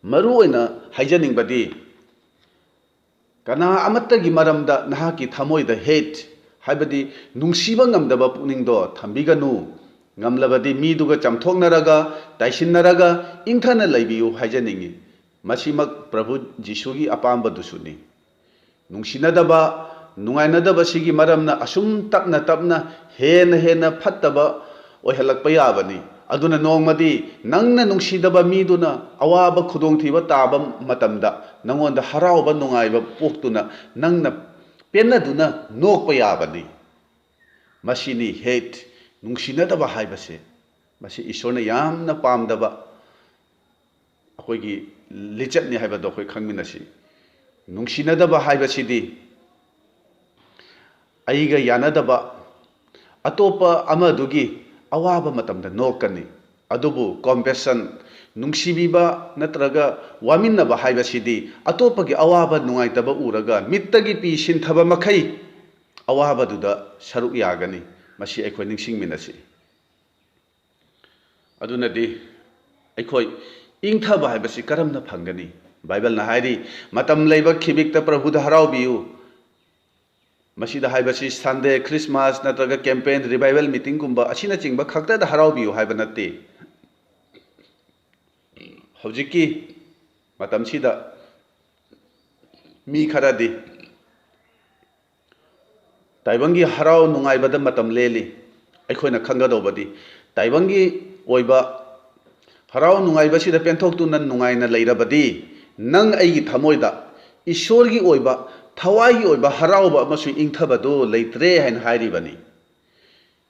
ꯃꯔꯨ ꯑꯣꯏꯅ ꯍꯥꯏꯖꯅꯤꯡꯕꯗꯤ ꯀꯅꯥ ꯑꯃꯠꯇꯒꯤ ꯃꯔꯝꯗ ꯅꯍꯥꯛꯀꯤ ꯊꯃꯣꯏꯗ hate, ꯍꯥꯏꯕꯗꯤ ꯅꯨꯡꯁꯤꯕ ꯉꯝꯗꯕ ꯄꯨꯛꯅꯤꯡꯗꯣ ꯊꯝꯕꯤꯒꯅꯨ꯫ ꯉꯝꯂꯕꯗꯤ ꯃꯤꯗꯨꯒ ꯆꯥꯝꯊꯣꯛꯅꯔꯒ, ꯇꯥꯏꯁꯤꯟꯅꯔꯒ ꯏꯪꯊꯅ ꯂꯩꯕꯤꯌꯨ ꯍꯥꯏꯖꯅꯤꯡꯏ꯫ ꯃꯁꯤꯃꯛ ꯄ꯭ꯔꯚꯨ ꯖꯤꯁꯨꯒꯤ ꯑꯄꯥꯝꯕꯗꯨꯁꯨꯅꯤ꯫ ꯅꯨꯡꯁꯤꯅꯗꯕ, ꯅꯨꯡꯉꯥꯏꯅꯗꯕꯁꯤꯒꯤ ꯃꯔꯝꯅ ꯑꯁꯨꯝ ꯇꯞꯅ ꯇꯞꯅ ꯍꯦꯟꯅ ꯍꯦꯟꯅ ꯐꯠꯇꯕ ꯑꯣꯏꯍꯜꯂꯛꯄ ꯌꯥꯕꯅꯤ꯫ ꯑꯗꯨꯅ ꯅꯣꯡꯃꯗꯤ ꯅꯪꯅ ꯅꯨꯡꯁꯤꯗꯕ ꯃꯤꯗꯨꯅ ꯑꯋꯥꯕ ꯈꯨꯗꯣꯡꯊꯤꯕ ꯇꯥꯕ ꯃꯇꯝꯗ ꯅꯪꯉꯣꯟꯗ ꯍꯔꯥꯎꯕ ꯅꯨꯡꯉꯥꯏꯕ ꯄꯣꯛꯇꯨꯅ ꯅꯪꯅ ꯄꯦꯟꯅꯗꯨꯅ ꯅꯣꯛꯄ ꯌꯥꯕꯅꯤ꯫ ꯃꯁꯤꯅꯤ hate, ꯅꯨꯡꯁꯤꯅꯗꯕ ꯍꯥꯏꯕꯁꯦ꯫ ꯃꯁꯤ ꯏꯁꯣꯔꯅ ꯌꯥꯝꯅ ꯄꯥꯝꯗꯕ ꯑꯩꯈꯣꯏꯒꯤ ꯂꯤꯆꯠꯅꯤ ꯍꯥꯏꯕꯗꯣ ꯑꯩꯈꯣꯏ ꯈꯪꯃꯤꯟꯅꯁꯤ꯫ ꯅꯨꯡꯁꯤꯅꯗꯕ ꯍꯥꯏꯕꯁꯤꯗꯤ ꯑꯩꯒ ꯌꯥꯅꯗꯕ ꯑꯇꯣꯞꯄ ꯑꯃꯗꯨꯒꯤ ꯑꯋꯥꯕ ꯃꯇꯝꯗ ꯅꯣꯛꯀꯅꯤ꯫ ꯑꯗꯨꯕꯨ compassion, ꯅꯨꯡꯁꯤꯕꯤꯕ ꯅꯠꯇ꯭ꯔꯒ ꯋꯥꯃꯤꯟꯅꯕ ꯍꯥꯏꯕꯁꯤꯗꯤ ꯑꯇꯣꯞꯄꯒꯤ ꯑꯋꯥꯕ ꯅꯨꯡꯉꯥꯏꯇꯕ ꯎꯔꯒ ꯃꯤꯠꯇꯒꯤ ꯄꯤ ꯁꯤꯟꯊꯕ ꯃꯈꯩ ꯑꯋꯥꯕꯗꯨꯗ ꯁꯔꯨꯛ ꯌꯥꯒꯅꯤ꯫ ꯃꯁꯤ ꯑꯩꯈꯣꯏ ꯅꯤꯡꯁꯤꯡꯃꯤꯟꯅꯁꯤ꯫ ꯑꯗꯨꯅꯗꯤ ꯑꯩꯈꯣꯏ ꯏꯪꯊꯕ ꯍꯥꯏꯕꯁꯤ ꯀꯔꯝꯅ ꯐꯪꯒꯅꯤ? ꯕꯥꯏꯕꯜꯅ ꯍꯥꯏꯔꯤ, "ꯃꯇꯝ ꯂꯩꯕ ꯈꯤꯕꯤꯛꯇ ꯄ꯭ꯔꯚꯨꯗ ꯍꯔꯥꯎꯕꯤꯌꯨ"꯫ ꯃꯁꯤꯗ ꯍꯥꯏꯕꯁꯤ Sunday, Christmas ꯅꯠꯇ꯭ꯔꯒ campaign, revival meetingꯒꯨꯝꯕ ꯑꯁꯤꯅꯆꯤꯡꯕ ꯈꯛꯇꯗ ꯍꯔꯥꯎꯕꯤꯌꯨ ꯍꯥꯏꯕ ꯅꯠꯇꯦ꯫ ꯍꯧꯖꯤꯛꯀꯤ ꯃꯇꯝꯁꯤꯗ ꯃꯤ ꯈꯔꯗꯤ ꯇꯥꯏꯕꯪꯒꯤ ꯍꯔꯥꯎ ꯅꯨꯡꯉꯥꯏꯕꯗ ꯃꯇꯝ ꯂꯦꯜꯂꯤ꯫ ꯑꯩꯈꯣꯏꯅ ꯈꯪꯒꯗꯧꯕꯗꯤ ꯇꯥꯏꯕꯪꯒꯤ ꯑꯣꯏꯕ ꯍꯔꯥꯎ ꯅꯨꯡꯉꯥꯏꯕꯁꯤꯗ ꯄꯦꯟꯊꯣꯛꯇꯨꯅ ꯅꯨꯡꯉꯥꯏꯅ ꯂꯩꯔꯕꯗꯤ, ꯅꯪ ꯑꯩꯒꯤ ꯊꯃꯣꯏꯗ ꯏꯁꯣꯔꯒꯤ ꯑꯣꯏꯕ, ꯊꯋꯥꯏꯒꯤ ꯑꯣꯏꯕ ꯍꯔꯥꯎꯕ ꯑꯃꯁꯨꯡ ꯏꯪꯊꯕꯗꯨ ꯂꯩꯇ꯭ꯔꯦ ꯍꯥꯏꯅ ꯍꯥꯏꯔꯤꯕꯅꯤ꯫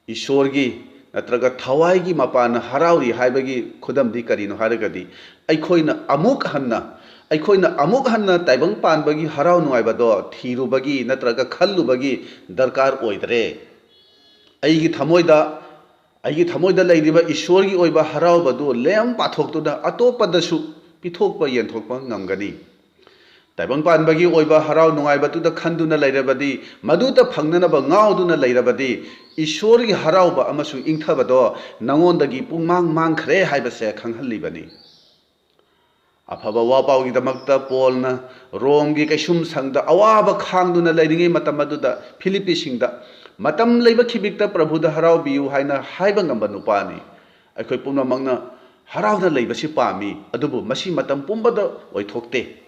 ꯏꯁꯣꯔꯒꯤ ꯅꯠꯇ꯭ꯔꯒ ꯊꯋꯥꯏꯒꯤ ꯃꯄꯥꯟꯅ ꯍꯔꯥꯎꯔꯤ ꯍꯥꯏꯕꯒꯤ ꯈꯨꯗꯝꯗꯤ ꯀꯔꯤꯅꯣ ꯍꯥꯏꯔꯒꯗꯤ, ꯑꯩꯈꯣꯏꯅ ꯑꯃꯨꯛ ꯍꯟꯅ, ꯑꯩꯈꯣꯏꯅ ꯑꯃꯨꯛ ꯍꯟꯅ ꯇꯥꯏꯕꯪ ꯄꯥꯟꯕꯒꯤ ꯍꯔꯥꯎ ꯅꯨꯡꯉꯥꯏꯕꯗꯣ ꯊꯤꯔꯨꯕꯒꯤ ꯅꯠꯇ꯭ꯔꯒ ꯈꯜꯂꯨꯕꯒꯤ ꯗꯔꯀꯥꯔ ꯑꯣꯏꯗ꯭ꯔꯦ꯫ ꯑꯩꯒꯤ ꯊꯃꯣꯏꯗ, ꯑꯩꯒꯤ ꯊꯃꯣꯏꯗ ꯂꯩꯔꯤꯕ ꯏꯁꯣꯔꯒꯤ ꯑꯣꯏꯕ ꯍꯔꯥꯎꯕꯗꯨ ꯂꯦꯝ ꯄꯥꯊꯣꯛꯇꯨꯅ ꯑꯇꯣꯞꯄꯗꯁꯨ ꯄꯤꯊꯣꯛꯄ ꯌꯦꯟꯊꯣꯛꯄ ꯉꯝꯒꯅꯤ꯫ ꯇꯥꯏꯕꯪ ꯄꯥꯟꯕꯒꯤ ꯑꯣꯏꯕ ꯍꯔꯥꯎ ꯅꯨꯡꯉꯥꯏꯕꯗꯨꯗ ꯈꯟꯗꯨꯅ ꯂꯩꯔꯕꯗꯤ, ꯃꯗꯨꯇ ꯐꯪꯅꯅꯕ ꯉꯥꯎꯗꯨꯅ ꯂꯩꯔꯕꯗꯤ, ꯏꯁꯣꯔꯒꯤ ꯍꯔꯥꯎꯕ ꯑꯃꯁꯨꯡ ꯏꯪꯊꯕꯗꯣ ꯅꯉꯣꯟꯗꯒꯤ ꯄꯨꯡꯃꯥꯡ ꯃꯥꯡꯈ꯭ꯔꯦ ꯍꯥꯏꯕꯁꯦ ꯈꯪꯍꯜꯂꯤꯕꯅꯤ꯫ ꯑꯐꯕ ꯋꯥꯄꯥꯎꯒꯤꯗꯃꯛꯇ ꯄꯣꯜꯅ ꯔꯣꯝꯒꯤ ꯀꯩꯁꯨꯝ ꯁꯪꯗ ꯑꯋꯥꯕ ꯈꯥꯡꯗꯨꯅ ꯂꯩꯔꯤꯉꯩ ꯃꯇꯝ ꯑꯗꯨꯗ, ꯐꯤꯂꯤꯞꯄꯤꯁꯤꯡꯗ "ꯃꯇꯝ ꯂꯩꯕ ꯈꯤꯕꯤꯛꯇ ꯄ꯭ꯔꯚꯨꯗ ꯍꯔꯥꯎꯕꯤꯌꯨ" ꯍꯥꯏꯅ ꯍꯥꯏꯕ ꯉꯝꯕ ꯅꯨꯄꯥꯅꯤ꯫ ꯑꯩꯈꯣꯏ ꯄꯨꯝꯅꯃꯛꯅ ꯍꯔꯥꯎꯅ ꯂꯩꯕꯁꯤ ꯄꯥꯝꯃꯤ, ꯑꯗꯨꯕꯨ ꯃꯁꯤ ꯃꯇꯝ ꯄꯨꯝꯕꯗ ꯑꯣꯏꯊꯣꯛꯇꯦ꯫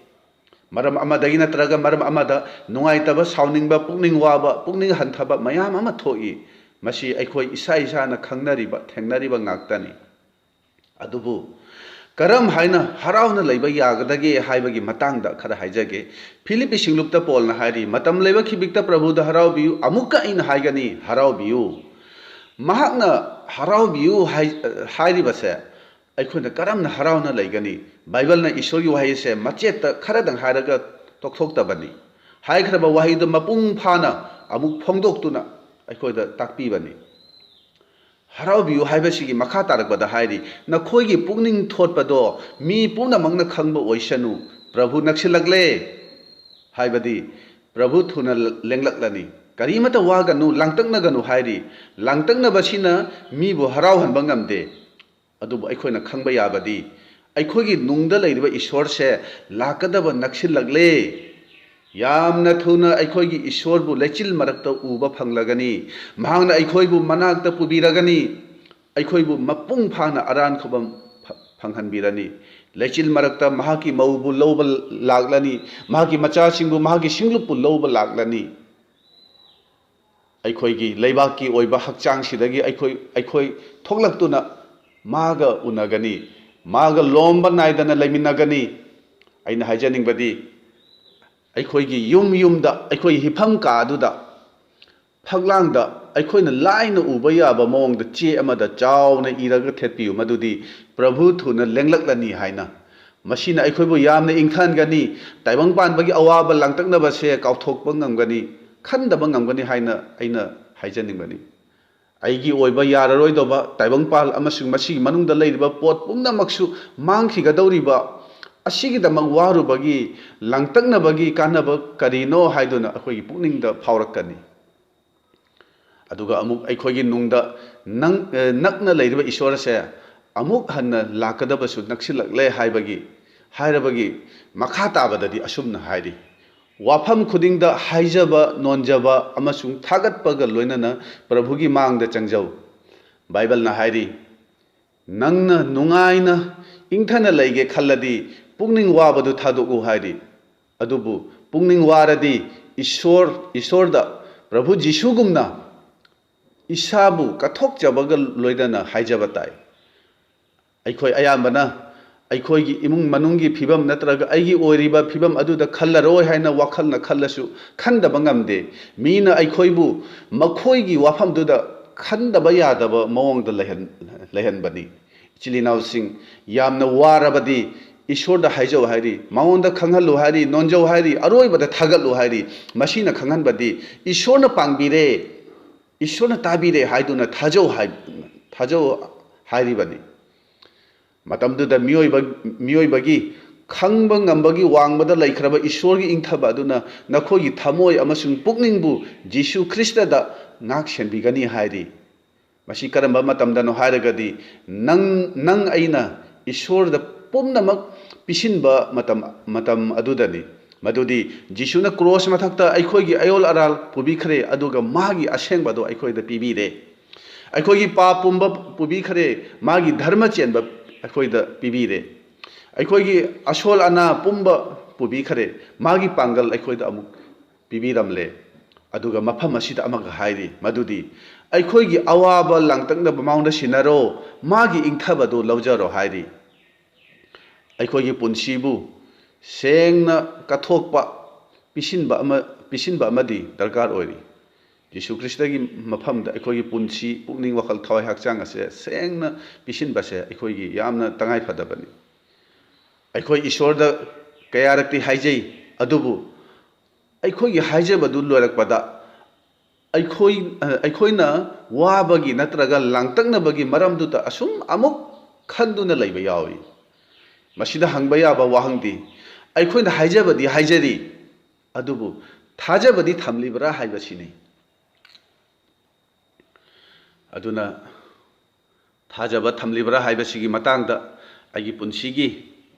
ꯃꯔꯝ ꯑꯃꯗꯒꯤ ꯅꯠꯇ꯭ꯔꯒ ꯃꯔꯝ ꯑꯃꯗ ꯅꯨꯡꯉꯥꯏꯇꯕ, ꯁꯥꯎꯅꯤꯡꯕ, ꯄꯨꯛꯅꯤꯡ ꯋꯥꯕ, ꯄꯨꯛꯅꯤꯡ ꯍꯟꯊꯕ ꯃꯌꯥꯝ ꯑꯃ ꯊꯣꯛꯏ꯫ ꯃꯁꯤ ꯑꯩꯈꯣꯏ ꯏꯁꯥ ꯏꯁꯥꯅ ꯈꯪꯅꯔꯤꯕ, ꯊꯦꯡꯅꯔꯤꯕ ꯉꯥꯛꯇꯅꯤ꯫ ꯑꯗꯨꯕꯨ ꯀꯔꯝ ꯍꯥꯏꯅ ꯍꯔꯥꯎꯅ ꯂꯩꯕ ꯌꯥꯒꯗꯒꯦ ꯍꯥꯏꯕꯒꯤ ꯃꯇꯥꯡꯗ ꯈꯔ ꯍꯥꯏꯖꯒꯦ꯫ ꯐꯤꯂꯤꯞꯄꯤ ꯁꯤꯡꯂꯨꯞꯇ ꯄꯣꯜꯅ ꯍꯥꯏꯔꯤ, "ꯃꯇꯝ ꯂꯩꯕ ꯈꯤꯕꯤꯛꯇ ꯄ꯭ꯔꯚꯨꯗ ꯍꯔꯥꯎꯕꯤꯌꯨ, ꯑꯃꯨꯛꯀ ꯑꯩꯅ ꯍꯥꯏꯒꯅꯤ, ꯍꯔꯥꯎꯕꯤꯌꯨ"꯫ ꯃꯍꯥꯛꯅ "ꯍꯔꯥꯎꯕꯤꯌꯨ" ꯍꯥꯏ-, ꯍꯥꯏꯔꯤꯕꯁꯦ ꯑꯩꯈꯣꯏꯅ ꯀꯔꯝꯅ ꯍꯔꯥꯎꯅ ꯂꯩꯒꯅꯤ? ꯕꯥꯏꯕꯜꯅ ꯏꯁꯣꯔꯒꯤ ꯋꯥꯍꯩꯁꯦ ꯃꯆꯦꯠꯇ ꯈꯔꯗꯪ ꯍꯥꯏꯔꯒ ꯇꯣꯛꯊꯣꯛꯇꯕꯅꯤ꯫ ꯍꯥꯏꯈ꯭ꯔꯕ ꯋꯥꯍꯩꯗꯨ ꯃꯄꯨꯡ ꯐꯥꯅ ꯑꯃꯨꯛ ꯐꯣꯡꯗꯣꯛꯇꯨꯅ ꯑꯩꯈꯣꯏꯗ ꯇꯥꯛꯄꯤꯕꯅꯤ꯫ ꯍꯔꯥꯎꯕꯤꯌꯨ ꯍꯥꯏꯕꯁꯤꯒꯤ ꯃꯈꯥ ꯇꯥꯔꯛꯄꯗ ꯍꯥꯏꯔꯤ, "ꯅꯈꯣꯏꯒꯤ ꯄꯨꯛꯅꯤꯡ ꯊꯣꯠꯄꯗꯣ ꯃꯤ ꯄꯨꯝꯅꯃꯛꯅ ꯈꯪꯕ ꯑꯣꯏꯁꯅꯨ, ꯄ꯭ꯔꯚꯨ ꯅꯛꯁꯤꯜꯂꯛꯂꯦ"꯫ ꯍꯥꯏꯕꯗꯤ ꯄ꯭ꯔꯚꯨ ꯊꯨꯅ ꯂꯦꯡꯂꯛꯂꯅꯤ꯫ "ꯀꯔꯤꯃꯇ ꯋꯥꯒꯅꯨ, ꯂꯥꯡꯇꯛꯅꯒꯅꯨ" ꯍꯥꯏꯔꯤ꯫ ꯂꯥꯡꯇꯛꯅꯕꯁꯤꯅ ꯃꯤꯕꯨ ꯍꯔꯥꯎꯍꯟꯕ ꯉꯝꯗꯦ꯫ ꯑꯗꯨꯕꯨ ꯑꯩꯈꯣꯏꯅ ꯈꯪꯕ ꯌꯥꯕꯗꯤ, ꯑꯩꯈꯣꯏꯒꯤ ꯅꯨꯡꯗ ꯂꯩꯔꯤꯕ ꯏꯁꯣꯔꯁꯦ ꯂꯥꯛꯀꯗꯕ ꯅꯛꯁꯤꯜꯂꯛꯂꯦ꯫ ꯌꯥꯝꯅ ꯊꯨꯅ ꯑꯩꯈꯣꯏꯒꯤ ꯏꯁꯣꯔꯕꯨ ꯂꯩꯆꯤꯜ ꯃꯔꯛꯇ ꯎꯕ ꯐꯪꯂꯒꯅꯤ꯫ ꯃꯍꯥꯛꯅ ꯑꯩꯈꯣꯏꯕꯨ ꯃꯅꯥꯛꯇ ꯄꯨꯕꯤꯔꯒꯅꯤ꯫ ꯑꯩꯈꯣꯏꯕꯨ ꯃꯄꯨꯡ ꯐꯥꯅ ꯑꯔꯥꯟ ꯈꯨꯕꯝ ꯐ-, ꯐꯪꯍꯟꯕꯤꯔꯅꯤ꯫ ꯂꯩꯆꯤꯜ ꯃꯔꯛꯇ ꯃꯍꯥꯛꯀꯤ ꯃꯧꯕꯨ ꯂꯧꯕ ꯂꯥꯛꯂꯅꯤ꯫ ꯃꯍꯥꯛꯀꯤ ꯃꯆꯥꯁꯤꯡꯕꯨ, ꯃꯍꯥꯛꯀꯤ ꯁꯤꯡꯂꯨꯞꯄꯨ ꯂꯧꯕ ꯂꯥꯛꯂꯅꯤ꯫ ꯑꯩꯈꯣꯏꯒꯤ ꯂꯩꯕꯥꯛꯀꯤ ꯑꯣꯏꯕ ꯍꯛꯆꯥꯡꯁꯤꯗꯒꯤ ꯑꯩꯈꯣꯏ, ꯑꯩꯈꯣꯏ ꯊꯣꯛꯂꯛꯇꯨꯅ ꯃꯥꯒ ꯎꯅꯒꯅꯤ, ꯃꯥꯒ ꯂꯣꯝꯕ ꯅꯥꯏꯗꯅ ꯂꯩꯃꯤꯟꯅꯒꯅꯤ꯫ ꯑꯩꯅ ꯍꯥꯏꯖꯅꯤꯡꯕꯗꯤ, ꯑꯩꯈꯣꯏꯒꯤ ꯌꯨꯝ ꯌꯨꯝꯗ, ꯑꯩꯈꯣꯏ ꯍꯤꯐꯝ ꯀꯥ ꯑꯗꯨꯗ ꯐꯛꯂꯥꯡꯗ ꯑꯩꯈꯣꯏꯅ ꯂꯥꯏꯅ ꯎꯕ ꯌꯥꯕ ꯃꯑꯣꯡꯗ ꯆꯦ ꯑꯃꯗ ꯆꯥꯎꯅ ꯏꯔꯒ ꯊꯦꯠꯄꯤꯌꯨ, ꯃꯗꯨꯗꯤ "ꯄ꯭ꯔꯚꯨ ꯊꯨꯅ ꯂꯦꯡꯂꯛꯂꯅꯤ" ꯍꯥꯏꯅ꯫ ꯃꯁꯤꯅ ꯑꯩꯈꯣꯏꯕꯨ ꯌꯥꯝꯅ ꯏꯪꯊꯍꯟꯒꯅꯤ, ꯇꯥꯏꯕꯪ ꯄꯥꯟꯕꯒꯤ ꯑꯋꯥꯕ ꯂꯥꯡꯇꯛꯅꯕꯁꯦ ꯀꯥꯎꯊꯣꯛꯄ ꯉꯝꯒꯅꯤ, ꯈꯟꯗꯕ ꯉꯝꯒꯅꯤ ꯍꯥꯏꯅ ꯑꯩꯅ ꯍꯥꯏꯖꯅꯤꯡꯕꯅꯤ꯫ ꯑꯩꯒꯤ ꯑꯣꯏꯕ ꯌꯥꯔꯔꯣꯏꯗꯧꯕ ꯇꯥꯏꯕꯪꯄꯥꯜ ꯑꯃꯁꯨꯡ ꯃꯁꯤꯒꯤ ꯃꯅꯨꯡꯗ ꯂꯩꯔꯤꯕ ꯄꯣꯠ ꯄꯨꯝꯅꯃꯛꯁꯨ ꯃꯥꯡꯈꯤꯒꯗꯧꯔꯤꯕ ꯑꯁꯤꯒꯤꯗꯃꯛ ꯋꯥꯔꯨꯕꯒꯤ, ꯂꯥꯡꯇꯛꯅꯕꯒꯤ ꯀꯥꯟꯅꯕ ꯀꯔꯤꯅꯣ ꯍꯥꯏꯗꯨꯅ ꯑꯩꯈꯣꯏꯒꯤ ꯄꯨꯛꯅꯤꯡꯗ ꯐꯥꯎꯔꯛꯀꯅꯤ꯫ ꯑꯗꯨꯒ ꯑꯃꯨꯛ ꯑꯩꯈꯣꯏꯒꯤ ꯅꯨꯡꯗ ꯅꯪ-, ꯑꯦ, ꯅꯛꯅ ꯂꯩꯔꯤꯕ ꯏꯁꯣꯔ ꯑꯁꯦ ꯑꯃꯨꯛ ꯍꯟꯅ ꯂꯥꯛꯀꯗꯕꯁꯨ ꯅꯛꯁꯤꯜꯂꯛꯂꯦ ꯍꯥꯏꯕꯒꯤ, ꯍꯥꯏꯔꯕꯒꯤ ꯃꯈꯥ ꯇꯥꯕꯗꯗꯤ ꯑꯁꯨꯝꯅ ꯍꯥꯏꯔꯤ: "ꯋꯥꯐꯝ ꯈꯨꯗꯤꯡꯗ ꯍꯥꯏꯖꯕ, ꯅꯣꯟꯖꯕ ꯑꯃꯁꯨꯡ ꯊꯥꯒꯠꯄꯒ ꯂꯣꯏꯅꯅ ꯄ꯭ꯔꯚꯨꯒꯤ ꯃꯥꯡꯗ ꯆꯪꯖꯧ"꯫ ꯕꯥꯏꯕꯜꯅ ꯍꯥꯏꯔꯤ, "ꯅꯪꯅ ꯅꯨꯡꯉꯥꯏꯅ ꯏꯪꯊꯅ ꯂꯩꯒꯦ ꯈꯜꯂꯗꯤ ꯄꯨꯛꯅꯤꯡ ꯋꯥꯕꯗꯨ ꯊꯥꯗꯣꯛꯎ" ꯍꯥꯏꯔꯤ꯫ ꯑꯗꯨꯕꯨ ꯄꯨꯛꯅꯤꯡ ꯋꯥꯔꯗꯤ ꯏꯁꯣꯔ, ꯏꯁꯣꯔꯗ, ꯄ꯭ꯔꯚꯨ ꯖꯤꯁꯨꯒꯨꯝꯅ ꯏꯁꯥꯕꯨ ꯀꯠꯊꯣꯛꯆꯕꯒ ꯂꯣꯏꯅꯅ ꯍꯥꯏꯖꯕ ꯇꯥꯏ꯫ ꯑꯩꯈꯣꯏ ꯑꯌꯥꯝꯕꯅ ꯑꯩꯈꯣꯏꯒꯤ ꯏꯃꯨꯡ ꯃꯅꯨꯡꯒꯤ ꯐꯤꯕꯝ ꯅꯠꯇ꯭ꯔꯒ ꯑꯩꯒꯤ ꯑꯣꯏꯔꯤꯕ ꯐꯤꯕꯝ ꯑꯗꯨꯗ ꯈꯜꯂꯔꯣꯏ ꯍꯥꯏꯅ ꯋꯥꯈꯜꯅ ꯈꯜꯂꯁꯨ ꯈꯟꯗꯕ ꯉꯝꯗꯦ꯫ ꯃꯤꯅ ꯑꯩꯈꯣꯏꯕꯨ ꯃꯈꯣꯏꯒꯤ ꯋꯥꯐꯝꯗꯨꯗ ꯈꯟꯗꯕ ꯌꯥꯗꯕ ꯃꯑꯣꯡꯗ ꯂꯩꯍꯟ-, ꯂꯩꯍꯟꯕꯅꯤ꯫ ꯏꯆꯤꯜ ꯏꯅꯥꯎꯁꯤꯡ, ꯌꯥꯝꯅ ꯋꯥꯔꯕꯗꯤ ꯏꯁꯣꯔꯗ ꯍꯥꯏꯖꯧ ꯍꯥꯏꯔꯤ, ꯃꯉꯣꯟꯗ ꯈꯪꯍꯜꯂꯨ ꯍꯥꯏꯔꯤ, ꯅꯣꯟꯖꯧ ꯍꯥꯏꯔꯤ, ꯑꯔꯣꯏꯕꯗ ꯊꯥꯒꯠꯂꯨ ꯍꯥꯏꯔꯤ꯫ ꯃꯁꯤꯅ ꯈꯪꯍꯟꯕꯗꯤ ꯏꯁꯣꯔꯅ ꯄꯥꯡꯕꯤꯔꯦ, ꯏꯁꯣꯔꯅ ꯇꯥꯕꯤꯔꯦ ꯍꯥꯏꯗꯨꯅ ꯊꯥꯖꯧ ꯍꯥꯏ-, ꯊꯥꯖꯧ ꯍꯥꯏꯔꯤꯕꯅꯤ꯫ ꯃꯇꯝꯗꯨꯗ ꯃꯤꯑꯣꯏꯕ, ꯃꯤꯑꯣꯏꯕꯒꯤ ꯈꯪꯕ ꯉꯝꯕꯒꯤ ꯋꯥꯡꯃꯗ ꯂꯩꯈ꯭ꯔꯕ ꯏꯁꯣꯔꯒꯤ ꯏꯪꯊꯕ ꯑꯗꯨꯅ ꯅꯈꯣꯏꯒꯤ ꯊꯃꯣꯏ ꯑꯃꯁꯨꯡ ꯄꯨꯛꯅꯤꯡꯕꯨ ꯖꯤꯁꯨ ꯈ꯭ꯔꯤꯁꯇꯗ ꯉꯥꯛ ꯁꯦꯟꯕꯤꯒꯅꯤ ꯍꯥꯏꯔꯤ꯫ ꯃꯁꯤ ꯀꯔꯝꯕ ꯃꯇꯝꯗꯅꯣ ꯍꯥꯏꯔꯒꯗꯤ, ꯅꯪ, ꯅꯪ ꯑꯩꯅ ꯏꯁꯣꯔꯗ ꯄꯨꯝꯅꯃꯛ ꯄꯤꯁꯤꯟꯕ ꯃꯇꯝ, ꯃꯇꯝ ꯑꯗꯨꯗꯅꯤ꯫ ꯃꯗꯨꯗꯤ ꯖꯤꯁꯨꯅ ꯀ꯭ꯔꯣꯁ ꯃꯊꯛꯇ ꯑꯩꯈꯣꯏꯒꯤ ꯑꯌꯣꯜ ꯑꯔꯥꯜ ꯄꯨꯕꯤꯈ꯭ꯔꯦ, ꯑꯗꯨꯒ ꯃꯥꯒꯤ ꯑꯁꯦꯡꯕꯗꯣ ꯑꯩꯈꯣꯏꯗ ꯄꯤꯕꯤꯔꯦ꯫ ꯑꯩꯈꯣꯏꯒꯤ ꯄꯥꯞ ꯄꯨꯝꯕ ꯄꯨꯕꯤꯈ꯭ꯔꯦ, ꯃꯥꯒꯤ ꯙꯔꯃ ꯆꯦꯟꯕ ꯑꯩꯈꯣꯏꯗ ꯄꯤꯕꯤꯔꯦ꯫ ꯑꯩꯈꯣꯏꯒꯤ ꯑꯁꯣꯜ ꯑꯅꯥ ꯄꯨꯝꯕ ꯄꯨꯕꯤꯈ꯭ꯔꯦ, ꯃꯥꯒꯤ ꯄꯥꯡꯒꯜ ꯑꯩꯈꯣꯏꯗ ꯑꯃꯨꯛ ꯄꯤꯕꯤꯔꯝꯂꯦ꯫ ꯑꯗꯨꯒ ꯃꯐꯝ ꯑꯁꯤꯗ ꯑꯃꯒ ꯍꯥꯏꯔꯤ, ꯃꯗꯨꯗꯤ ꯑꯩꯈꯣꯏꯒꯤ ꯑꯋꯥꯕ ꯂꯥꯡꯇꯛꯅꯕ ꯃꯉꯣꯟꯗ ꯁꯤꯟꯅꯔꯣ, ꯃꯥꯒꯤ ꯏꯪꯊꯕꯗꯨ ꯂꯧꯖꯔꯣ ꯍꯥꯏꯔꯤ꯫ ꯑꯩꯈꯣꯏꯒꯤ ꯄꯨꯟꯁꯤꯕꯨ ꯁꯦꯡꯅ ꯀꯠꯊꯣꯛꯄ, ꯄꯤꯁꯤꯟꯕ ꯑꯃ, ꯄꯤꯁꯤꯟꯕ ꯑꯃꯗꯤ ꯗꯔꯀꯥꯔ ꯑꯣꯏꯔꯤ꯫ ꯖꯤꯁꯨ ꯈ꯭ꯔꯤꯁꯇꯒꯤ ꯃꯐꯝꯗ ꯑꯩꯈꯣꯏꯒꯤ ꯄꯨꯟꯁꯤ, ꯄꯨꯛꯅꯤꯡ, ꯋꯥꯈꯜ, ꯊꯋꯥꯏ, ꯍꯛꯆꯥꯡ ꯑꯁꯦ ꯁꯦꯡꯅ ꯄꯤꯁꯤꯟꯕꯁꯦ ꯑꯩꯈꯣꯏꯒꯤ ꯌꯥꯝꯅ ꯇꯉꯥꯏ ꯐꯗꯕꯅꯤ꯫ ꯑꯩꯈꯣꯏ ꯏꯁꯣꯔꯗ ꯀꯌꯥꯔꯛꯇꯤ ꯍꯥꯏꯖꯩ, ꯑꯗꯨꯕꯨ ꯑꯩꯈꯣꯏꯒꯤ ꯍꯥꯏꯖꯕꯗꯨ ꯂꯣꯏꯔꯛꯄꯗ ꯑꯩꯈꯣꯏ, ꯑꯩꯈꯣꯏꯅ ꯋꯥꯕꯒꯤ ꯅꯠꯇ꯭ꯔꯒ ꯂꯥꯡꯇꯛꯅꯕꯒꯤ ꯃꯔꯝꯗꯨꯗ ꯑꯁꯨꯝ ꯑꯃꯨꯛ ꯈꯟꯗꯨꯅ ꯂꯩꯕ ꯌꯥꯎꯏ꯫ ꯃꯁꯤꯗ ꯍꯪꯕ ꯌꯥꯕ ꯋꯥꯍꯪꯗꯤ, ꯑꯩꯈꯣꯏꯅ ꯍꯥꯏꯖꯕꯗꯤ ꯍꯥꯏꯖꯔꯤ, ꯑꯗꯨꯕꯨ ꯊꯥꯖꯕꯗꯤ ꯊꯝꯂꯤꯕ꯭ꯔꯥ ꯍꯥꯏꯕꯁꯤꯅꯤ꯫ ꯑꯗꯨꯅ ꯊꯥꯖꯕ ꯊꯝꯂꯤꯕ꯭ꯔꯥ ꯍꯥꯏꯕꯁꯤꯒꯤ ꯃꯇꯥꯡꯗ ꯑꯩꯒꯤ ꯄꯨꯟꯁꯤꯒꯤ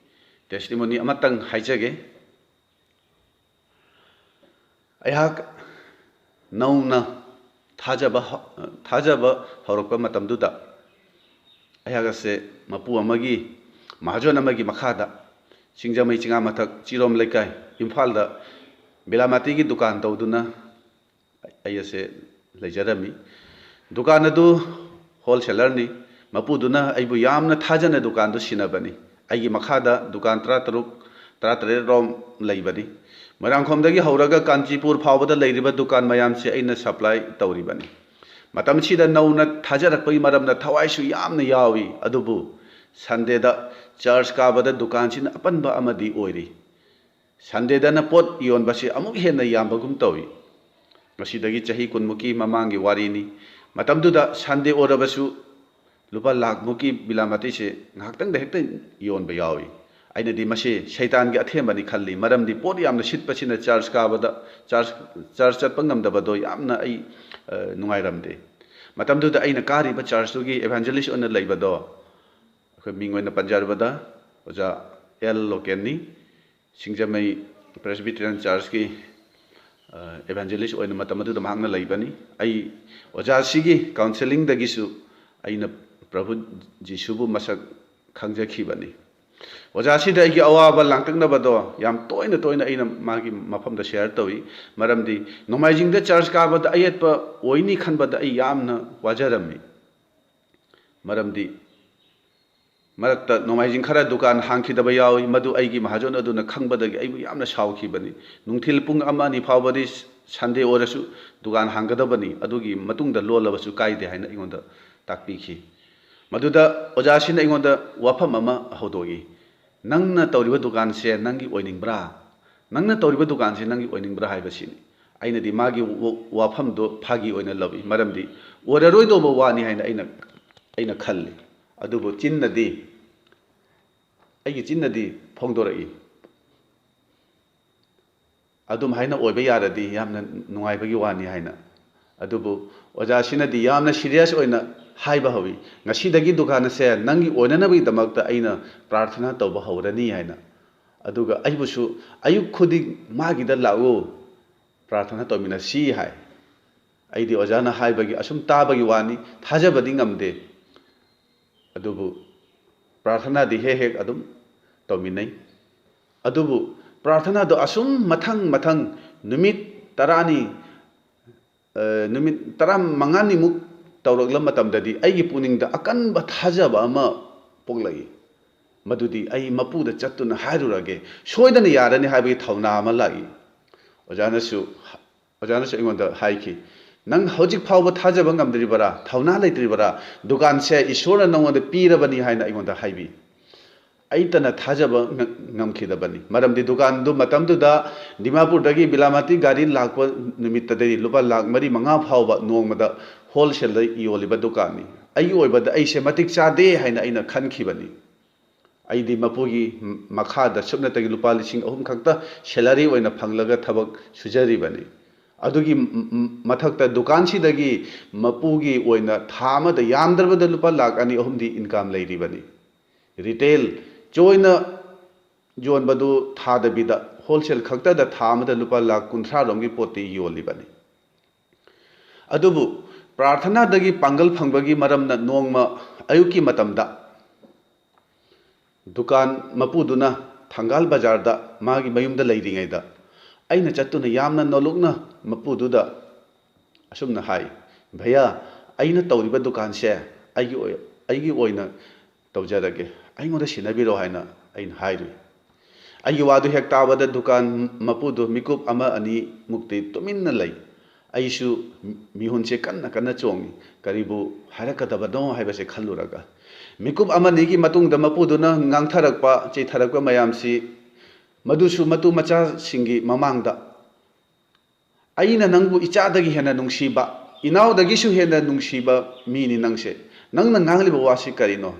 testimony ꯑꯃꯇꯪ ꯍꯥꯏꯖꯒꯦ꯫ ꯑꯩꯍꯥꯛ ꯅꯧꯅ ꯊꯥꯖꯕ ꯍ-, ꯊꯥꯖꯕ ꯍꯧꯔꯛꯄ ꯃꯇꯝꯗꯨꯗ ꯑꯩꯍꯥꯛ ꯑꯁꯦ ꯃꯄꯨ ꯑꯃꯒꯤ, ꯃꯍꯥꯖꯣꯟ ꯑꯃꯒꯤ ꯃꯈꯥꯗ ꯁꯤꯡꯖꯃꯩ ꯆꯤꯉꯥꯃꯊꯛ ꯆꯤꯔꯣꯝ ꯂꯩꯀꯥꯏ, ꯏꯝꯐꯥꯜꯗ ꯕꯤꯂꯥꯃꯥꯇꯤꯒꯤ ꯗꯨꯀꯥꯟ ꯇꯧꯗꯨꯅ ꯑꯩ ꯑꯁꯦ ꯂꯩꯖꯔꯝꯃꯤ꯫ ꯗꯨꯀꯥꯟ ꯑꯗꯨ wholesalerꯅꯤ꯫ ꯃꯄꯨꯗꯨꯅ ꯑꯩꯕꯨ ꯌꯥꯝꯅ ꯊꯥꯖꯅ ꯗꯨꯀꯥꯟꯗꯨ ꯁꯤꯟꯅꯕꯅꯤ꯫ ꯑꯩꯒꯤ ꯃꯈꯥꯗ ꯗꯨꯀꯥꯟ ꯇꯔꯥꯇꯔꯨꯛ, ꯇꯔꯥꯇꯔꯦꯠ ꯔꯣꯝ ꯂꯩꯕꯅꯤ꯫ ꯃꯣꯏꯔꯥꯡꯈꯣꯝꯗꯒꯤ ꯍꯧꯔꯒ ꯀꯥꯟꯆꯤꯄꯨꯔ ꯐꯥꯎꯕꯗ ꯂꯩꯔꯤꯕ ꯗꯨꯀꯥꯟ ꯃꯌꯥꯝꯁꯦ ꯑꯩꯅ supply ꯇꯧꯔꯤꯕꯅꯤ꯫ ꯃꯇꯝꯁꯤꯗ ꯅꯧꯅ ꯊꯥꯖꯔꯛꯄꯒꯤ ꯃꯔꯝꯅ ꯊꯋꯥꯏꯁꯨ ꯌꯥꯝꯅ ꯌꯥꯎꯏ, ꯑꯗꯨꯕꯨ Sundayꯗ church ꯀꯥꯕꯗ ꯗꯨꯀꯥꯟꯁꯤꯅ ꯑꯄꯟꯕ ꯑꯃꯗꯤ ꯑꯣꯏꯔꯤ꯫ Sundayꯗꯅ ꯄꯣꯠ ꯌꯣꯟꯕꯁꯤ ꯑꯃꯨꯛ ꯍꯦꯟꯅ ꯌꯥꯝꯕꯒꯨꯝ ꯇꯧꯏ꯫ ꯃꯁꯤꯗꯒꯤ ꯆꯍꯤ ꯀꯨꯟꯃꯨꯛꯀꯤ ꯃꯃꯥꯡꯒꯤ ꯋꯥꯔꯤꯅꯤ꯫ ꯃꯇꯝꯗꯨꯗ Sunday ꯑꯣꯏꯔꯕꯁꯨ ꯂꯨꯄꯥ ꯂꯥꯈꯃꯨꯛꯀꯤ ꯕꯤꯂꯥꯃꯥꯇꯤꯁꯦ ꯉꯥꯏꯍꯥꯛꯇꯪꯗ ꯍꯦꯛꯇ ꯌꯣꯟꯕ ꯌꯥꯎꯏ꯫ ꯑꯩꯅꯗꯤ ꯃꯁꯤ ꯁꯩꯇꯥꯟꯒꯤ ꯑꯊꯦꯝꯕꯅꯤ ꯈꯜꯂꯤ, ꯃꯔꯝꯗꯤ ꯄꯣꯠ ꯌꯥꯝꯅ ꯁꯤꯠꯄꯁꯤꯅ church ꯀꯥꯕꯗ, church, church ꯆꯠꯄ ꯉꯝꯗꯕꯗꯣ ꯌꯥꯝꯅ ꯑꯩ, ꯑ, ꯅꯨꯡꯉꯥꯏꯔꯝꯗꯦ꯫ ꯃꯇꯝꯗꯨꯗ ꯑꯩꯅ ꯀꯥꯔꯤꯕ churchꯇꯨꯒꯤ evangelist ꯑꯣꯏꯅ ꯂꯩꯕꯗꯣ, ꯑꯩꯈꯣꯏ ꯃꯤꯡ ꯑꯣꯏꯅ ꯄꯟꯖꯔꯕꯗ ꯑꯣꯖꯥ ꯑꯦꯜ ꯂꯣꯀꯦꯟꯅꯤ꯫ ꯁꯤꯡꯖꯃꯩ Presbyterian Churchꯀꯤ, ꯑ, evangelist ꯑꯣꯏꯅ ꯃꯇꯝ ꯑꯗꯨꯗ ꯃꯍꯥꯛꯅ ꯂꯩꯕꯅꯤ꯫ ꯑꯩ ꯑꯣꯖꯥꯁꯤꯒꯤ counselingꯗꯒꯤꯁꯨ ꯑꯩꯅ ꯄ꯭ꯔꯚꯨ ꯖꯤꯁꯨꯕꯨ ꯃꯁꯛ ꯈꯪꯖꯈꯤꯕꯅꯤ꯫ ꯑꯣꯖꯥꯁꯤꯗ ꯑꯩꯒꯤ ꯑꯋꯥꯕ ꯂꯥꯡꯇꯛꯅꯕꯗꯣ ꯌꯥꯝ ꯇꯣꯏꯅ ꯇꯣꯏꯅ ꯑꯩꯅ ꯃꯥꯒꯤ ꯃꯐꯝꯗ ꯁꯤꯌꯥꯔ ꯇꯧꯏ꯫ ꯃꯔꯝꯗꯤ ꯅꯣꯡꯃꯥꯏꯖꯤꯡꯗ ꯆꯔꯆ ꯀꯥꯕꯗ ꯑꯌꯦꯠꯄ ꯑꯣꯏꯅꯤ ꯈꯟꯕꯗ ꯑꯩ ꯌꯥꯝꯅ ꯋꯥꯖꯔꯝꯃꯤ꯫ ꯃꯔꯝꯗꯤ ꯃꯔꯛꯇ ꯅꯣꯡꯃꯥꯏꯖꯤꯡ ꯈꯔ ꯗꯨꯀꯥꯟ ꯍꯥꯡꯈꯤꯗꯕ ꯌꯥꯎꯏ꯫ ꯃꯗꯨ ꯑꯩꯒꯤ ꯃꯍꯥꯖꯣꯟ ꯑꯗꯨꯅ ꯈꯪꯕꯗꯒꯤ ꯑꯩꯕꯨ ꯌꯥꯝꯅ ꯁꯥꯎꯈꯤꯕꯅꯤ꯫ ꯅꯨꯡꯊꯤꯜ ꯄꯨꯡ ꯑꯃ ꯑꯅꯤ ꯐꯥꯎꯕꯗꯤ ꯁꯟꯗꯦ ꯑꯣꯏꯔꯁꯨ ꯗꯨꯀꯥꯟ ꯍꯥꯡꯒꯗꯕꯅꯤ, ꯑꯗꯨꯒꯤ ꯃꯇꯨꯡꯗ ꯂꯣꯜꯂꯕꯁꯨ ꯀꯥꯏꯗꯦ ꯍꯥꯏꯅ ꯑꯩꯉꯣꯟꯗ ꯇꯥꯛꯄꯤꯈꯤ꯫ ꯃꯗꯨꯗ ꯑꯣꯖꯥꯁꯤꯅ ꯑꯩꯉꯣꯟꯗ ꯋꯥꯐꯝ ꯑꯃ ꯍꯧꯗꯣꯛꯏ, "ꯅꯪꯅ ꯇꯧꯔꯤꯕ ꯗꯨꯀꯥꯟꯁꯦ ꯅꯪꯒꯤ ꯑꯣꯏꯅꯤꯡꯕ꯭ꯔꯥ? ꯅꯪꯅ ꯇꯧꯔꯤꯕ ꯗꯨꯀꯥꯟꯁꯦ ꯅꯪꯒꯤ ꯑꯣꯏꯅꯤꯡꯕ꯭ꯔꯥ?" ꯍꯥꯏꯕꯁꯤꯅꯤ꯫ ꯑꯩꯅꯗꯤ ꯃꯥꯒꯤ ꯋꯥ-, ꯋꯥꯐꯝꯗꯣ ꯐꯥꯒꯤ ꯑꯣꯏꯅ ꯂꯧꯏ, ꯃꯔꯝꯗꯤ ꯑꯣꯏꯔꯔꯣꯏꯗꯧꯕ ꯋꯥꯅꯤ ꯍꯥꯏꯅ ꯑꯩꯅ, ꯑꯩꯅ ꯈꯜꯂꯤ꯫ ꯑꯗꯨꯕꯨ ꯆꯤꯟꯅꯗꯤ, ꯑꯩꯒꯤ ꯆꯤꯟꯅꯗꯤ ꯐꯣꯡꯗꯣꯔꯛꯏ, "ꯑꯗꯨꯝ ꯍꯥꯏꯅ ꯑꯣꯏꯕ ꯌꯥꯔꯗꯤ ꯌꯥꯝꯅ ꯅꯨꯡꯉꯥꯏꯕꯒꯤ ꯋꯥꯅꯤ" ꯍꯥꯏꯅ꯫ ꯑꯗꯨꯕꯨ ꯑꯣꯖꯥꯁꯤꯅꯗꯤ ꯌꯥꯝꯅ ꯁꯤꯔꯤꯌꯁ ꯑꯣꯏꯅ ꯍꯥꯏꯕ ꯍꯧꯏ, "ꯉꯁꯤꯗꯒꯤ ꯗꯨꯀꯥꯟ ꯑꯁꯦ ꯅꯪꯒꯤ ꯑꯣꯏꯅꯅꯕꯒꯤꯗꯃꯛꯇ ꯑꯩꯅ ꯄ꯭ꯔꯥꯔꯊꯅꯥ ꯇꯧꯕ ꯍꯧꯔꯅꯤ" ꯍꯥꯏꯅ꯫ ꯑꯗꯨꯒ ꯑꯩꯕꯨꯁꯨ ꯑꯌꯨꯛ ꯈꯨꯗꯤꯡ ꯃꯥꯒꯤꯗ ꯂꯥꯛꯎ, ꯄ꯭ꯔꯥꯔꯊꯅꯥ ꯇꯧꯃꯤꯟꯅꯁꯤ ꯍꯥꯏ꯫ ꯑꯩꯗꯤ ꯑꯣꯖꯥꯅ ꯍꯥꯏꯕꯒꯤ ꯑꯁꯨꯝ ꯇꯥꯕꯒꯤ ꯋꯥꯅꯤ, ꯊꯥꯖꯕꯗꯤ ꯉꯝꯗꯦ꯫ ꯑꯗꯨꯕꯨ ꯄ꯭ꯔꯥꯔꯊꯅꯥꯗꯤ ꯍꯦꯛ ꯍꯦꯛ ꯑꯗꯨꯝ ꯇꯧꯃꯤꯟꯅꯩ꯫ ꯑꯗꯨꯕꯨ ꯄ꯭ꯔꯥꯔꯊꯅꯥꯗꯣ ꯑꯁꯨꯝ ꯃꯊꯪ ꯃꯊꯪ ꯅꯨꯃꯤꯠ ꯇꯔꯥꯅꯤ, ꯑ, ꯅꯨꯃꯤꯠ ꯇꯔꯥꯃꯉꯥꯅꯤꯃꯨꯛ ꯇꯧꯔꯛꯂꯕ ꯃꯇꯝꯗꯗꯤ ꯑꯩꯒꯤ ꯄꯨꯛꯅꯤꯡꯗ ꯑꯀꯟꯕ ꯊꯥꯖꯕ ꯑꯃ ꯄꯣꯛꯂꯛꯏ꯫ ꯃꯗꯨꯗꯤ ꯑꯩ ꯃꯄꯨꯗ ꯆꯠꯇꯨꯅ ꯍꯥꯏꯔꯨꯔꯒꯦ, ꯁꯣꯏꯗꯅ ꯌꯥꯔꯅꯤ ꯍꯥꯏꯕꯒꯤ ꯊꯧꯅꯥ ꯑꯃ ꯂꯥꯛꯏ꯫ ꯑꯣꯖꯥꯅꯁꯨ, ꯑꯣꯖꯥꯅꯁꯨ ꯑꯩꯉꯣꯟꯗ ꯍꯥꯏꯈꯤ, "ꯅꯪ ꯍꯧꯖꯤꯛ ꯐꯥꯎꯕ ꯊꯥꯖꯕ ꯉꯝꯗ꯭ꯔꯤꯕꯔꯥ? ꯊꯧꯅꯥ ꯂꯩꯇ꯭ꯔꯤꯕꯔꯥ? ꯗꯨꯀꯥꯟꯁꯦ ꯏꯁꯣꯔꯅ ꯅꯉꯣꯟꯗ ꯄꯤꯔꯕꯅꯤ" ꯍꯥꯏꯅ ꯑꯩꯉꯣꯟꯗ ꯍꯥꯏꯕꯤ꯫ ꯑꯩꯇꯅ ꯊꯥꯖꯕ ꯉ-, ꯉꯝꯈꯤꯗꯕꯅꯤ꯫ ꯃꯔꯝꯗꯤ ꯗꯨꯀꯥꯟꯗꯨ ꯃꯇꯝꯗꯨꯗ ꯗꯤꯃꯥꯄꯨꯔꯗꯒꯤ ꯕꯤꯂꯥꯃꯥꯇꯤ ꯒꯥꯔꯤ ꯂꯥꯛꯄ ꯅꯨꯃꯤꯠꯇꯗꯤ ꯂꯨꯄꯥ ꯂꯥꯈ ꯃꯔꯤ ꯃꯉꯥ ꯐꯥꯎꯕ ꯅꯣꯡꯃꯗ ꯍꯣꯜꯁꯦꯜꯗ ꯌꯣꯜꯂꯤꯕ ꯗꯨꯀꯥꯟꯅꯤ꯫ ꯑꯩꯒꯤ ꯑꯣꯏꯕꯗ ꯑꯩꯁꯦ ꯃꯇꯤꯛ ꯆꯥꯗꯦ ꯍꯥꯏꯅ ꯑꯩꯅ ꯈꯟꯈꯤꯕꯅꯤ꯫ ꯑꯩꯗꯤ ꯃꯄꯨꯒꯤ ꯃꯈꯥꯗ ꯁꯨꯞꯅꯇꯒꯤ ꯂꯨꯄꯥ ꯂꯤꯁꯤꯡ ꯑꯍꯨꯝ ꯈꯛꯇ ꯁꯦꯂꯔꯤ ꯑꯣꯏꯅ ꯐꯪꯂꯒ ꯊꯕꯛ ꯁꯨꯖꯔꯤꯕꯅꯤ꯫ ꯑꯗꯨꯒꯤ ꯃꯊꯛꯇ ꯗꯨꯀꯥꯟꯁꯤꯗꯒꯤ ꯃꯄꯨꯒꯤ ꯑꯣꯏꯅ ꯊꯥ ꯑꯃꯗ ꯌꯥꯝꯗ꯭ꯔꯕꯗ ꯂꯨꯄꯥ ꯂꯥꯈ ꯑꯅꯤ ꯑꯍꯨꯝꯗꯤ ꯏꯟꯀꯝ ꯂꯩꯔꯤꯕꯅꯤ꯫ ꯔꯤꯇꯦꯜ ꯆꯣꯏꯅ ꯌꯣꯟꯕꯗꯨ ꯊꯥꯗꯕꯤꯗ ꯍꯣꯜꯁꯦꯜ ꯈꯛꯇꯗ ꯊꯥ ꯑꯃꯗ ꯂꯨꯄꯥ ꯂꯥꯈ ꯀꯨꯟꯊ꯭ꯔꯥ ꯔꯣꯝꯒꯤ ꯄꯣꯠꯇꯤ ꯌꯣꯜꯂꯤꯕꯅꯤ꯫ ꯑꯗꯨꯕꯨ ꯄ꯭ꯔꯥꯔꯊꯅꯥꯗꯒꯤ ꯄꯥꯡꯒꯜ ꯐꯪꯕꯒꯤ ꯃꯔꯝꯅ ꯅꯣꯡꯃ ꯑꯌꯨꯛꯀꯤ ꯃꯇꯝꯗ ꯗꯨꯀꯥꯟ ꯃꯄꯨꯗꯨꯅ ꯊꯪꯒꯥꯜ ꯕꯖꯥꯔꯗ ꯃꯥꯒꯤ ꯃꯌꯨꯝꯗ ꯂꯩꯔꯤꯉꯩꯗ ꯑꯩꯅ ꯆꯠꯇꯨꯅ ꯌꯥꯝꯅ ꯅꯣꯂꯨꯛꯅ ꯃꯄꯨꯗꯨꯗ ꯑꯁꯨꯝꯅ ꯍꯥꯏ, "ꯚꯩꯌꯥ, ꯑꯩꯅ ꯇꯧꯔꯤꯕ ꯗꯨꯀꯥꯟꯁꯦ ꯑꯩꯒꯤ ꯑꯣꯏ-, ꯑꯩꯒꯤ ꯑꯣꯏꯅ ꯇꯧꯖꯔꯒꯦ, ꯑꯩꯉꯣꯟꯗ ꯁꯤꯟꯅꯕꯤꯔꯣ" ꯍꯥꯏꯅ ꯑꯩꯅ ꯍꯥꯏꯔꯨꯏ꯫ ꯑꯩꯒꯤ ꯋꯥꯗꯨ ꯍꯦꯛ ꯇꯥꯕꯗ ꯗꯨꯀꯥꯟ ꯃꯄꯨꯗꯨ ꯃꯤꯀꯨꯞ ꯑꯃ ꯑꯅꯤ ꯃꯨꯛꯇꯤ ꯇꯨꯃꯤꯟꯅ ꯂꯩ꯫ ꯑꯩꯁꯨ ꯃꯤꯍꯨꯟꯁꯦ ꯀꯟꯅ ꯀꯟꯅ ꯆꯣꯡꯉꯤ, ꯀꯔꯤꯕꯨ ꯍꯥꯏꯔꯛꯀꯗꯕꯅꯣ ꯍꯥꯏꯕꯁꯦ ꯈꯜꯂꯨꯔꯒ꯫ ꯃꯤꯀꯨꯞ ꯑꯃꯅꯤꯒꯤ ꯃꯇꯨꯡꯗ ꯃꯄꯨꯗꯨꯅ ꯉꯥꯡꯊꯔꯛꯄ, ꯆꯩꯊꯔꯛꯄ ꯃꯌꯥꯝꯁꯤ, ꯃꯗꯨꯁꯨ ꯃꯇꯨ ꯃꯆꯥꯁꯤꯡꯒꯤ ꯃꯃꯥꯡꯗ, "ꯑꯩꯅ ꯅꯪꯕꯨ ꯏꯆꯥꯗꯒꯤ ꯍꯦꯟꯅ ꯅꯨꯡꯁꯤꯕ, ꯏꯅꯥꯎꯗꯒꯤꯁꯨ ꯍꯦꯟꯅ ꯅꯨꯡꯁꯤꯕ ꯃꯤꯅꯤ ꯅꯪꯁꯦ꯫ ꯅꯪꯅ ꯉꯥꯡꯂꯤꯕ ꯋꯥꯁꯤ ꯀꯔꯤꯅꯣ?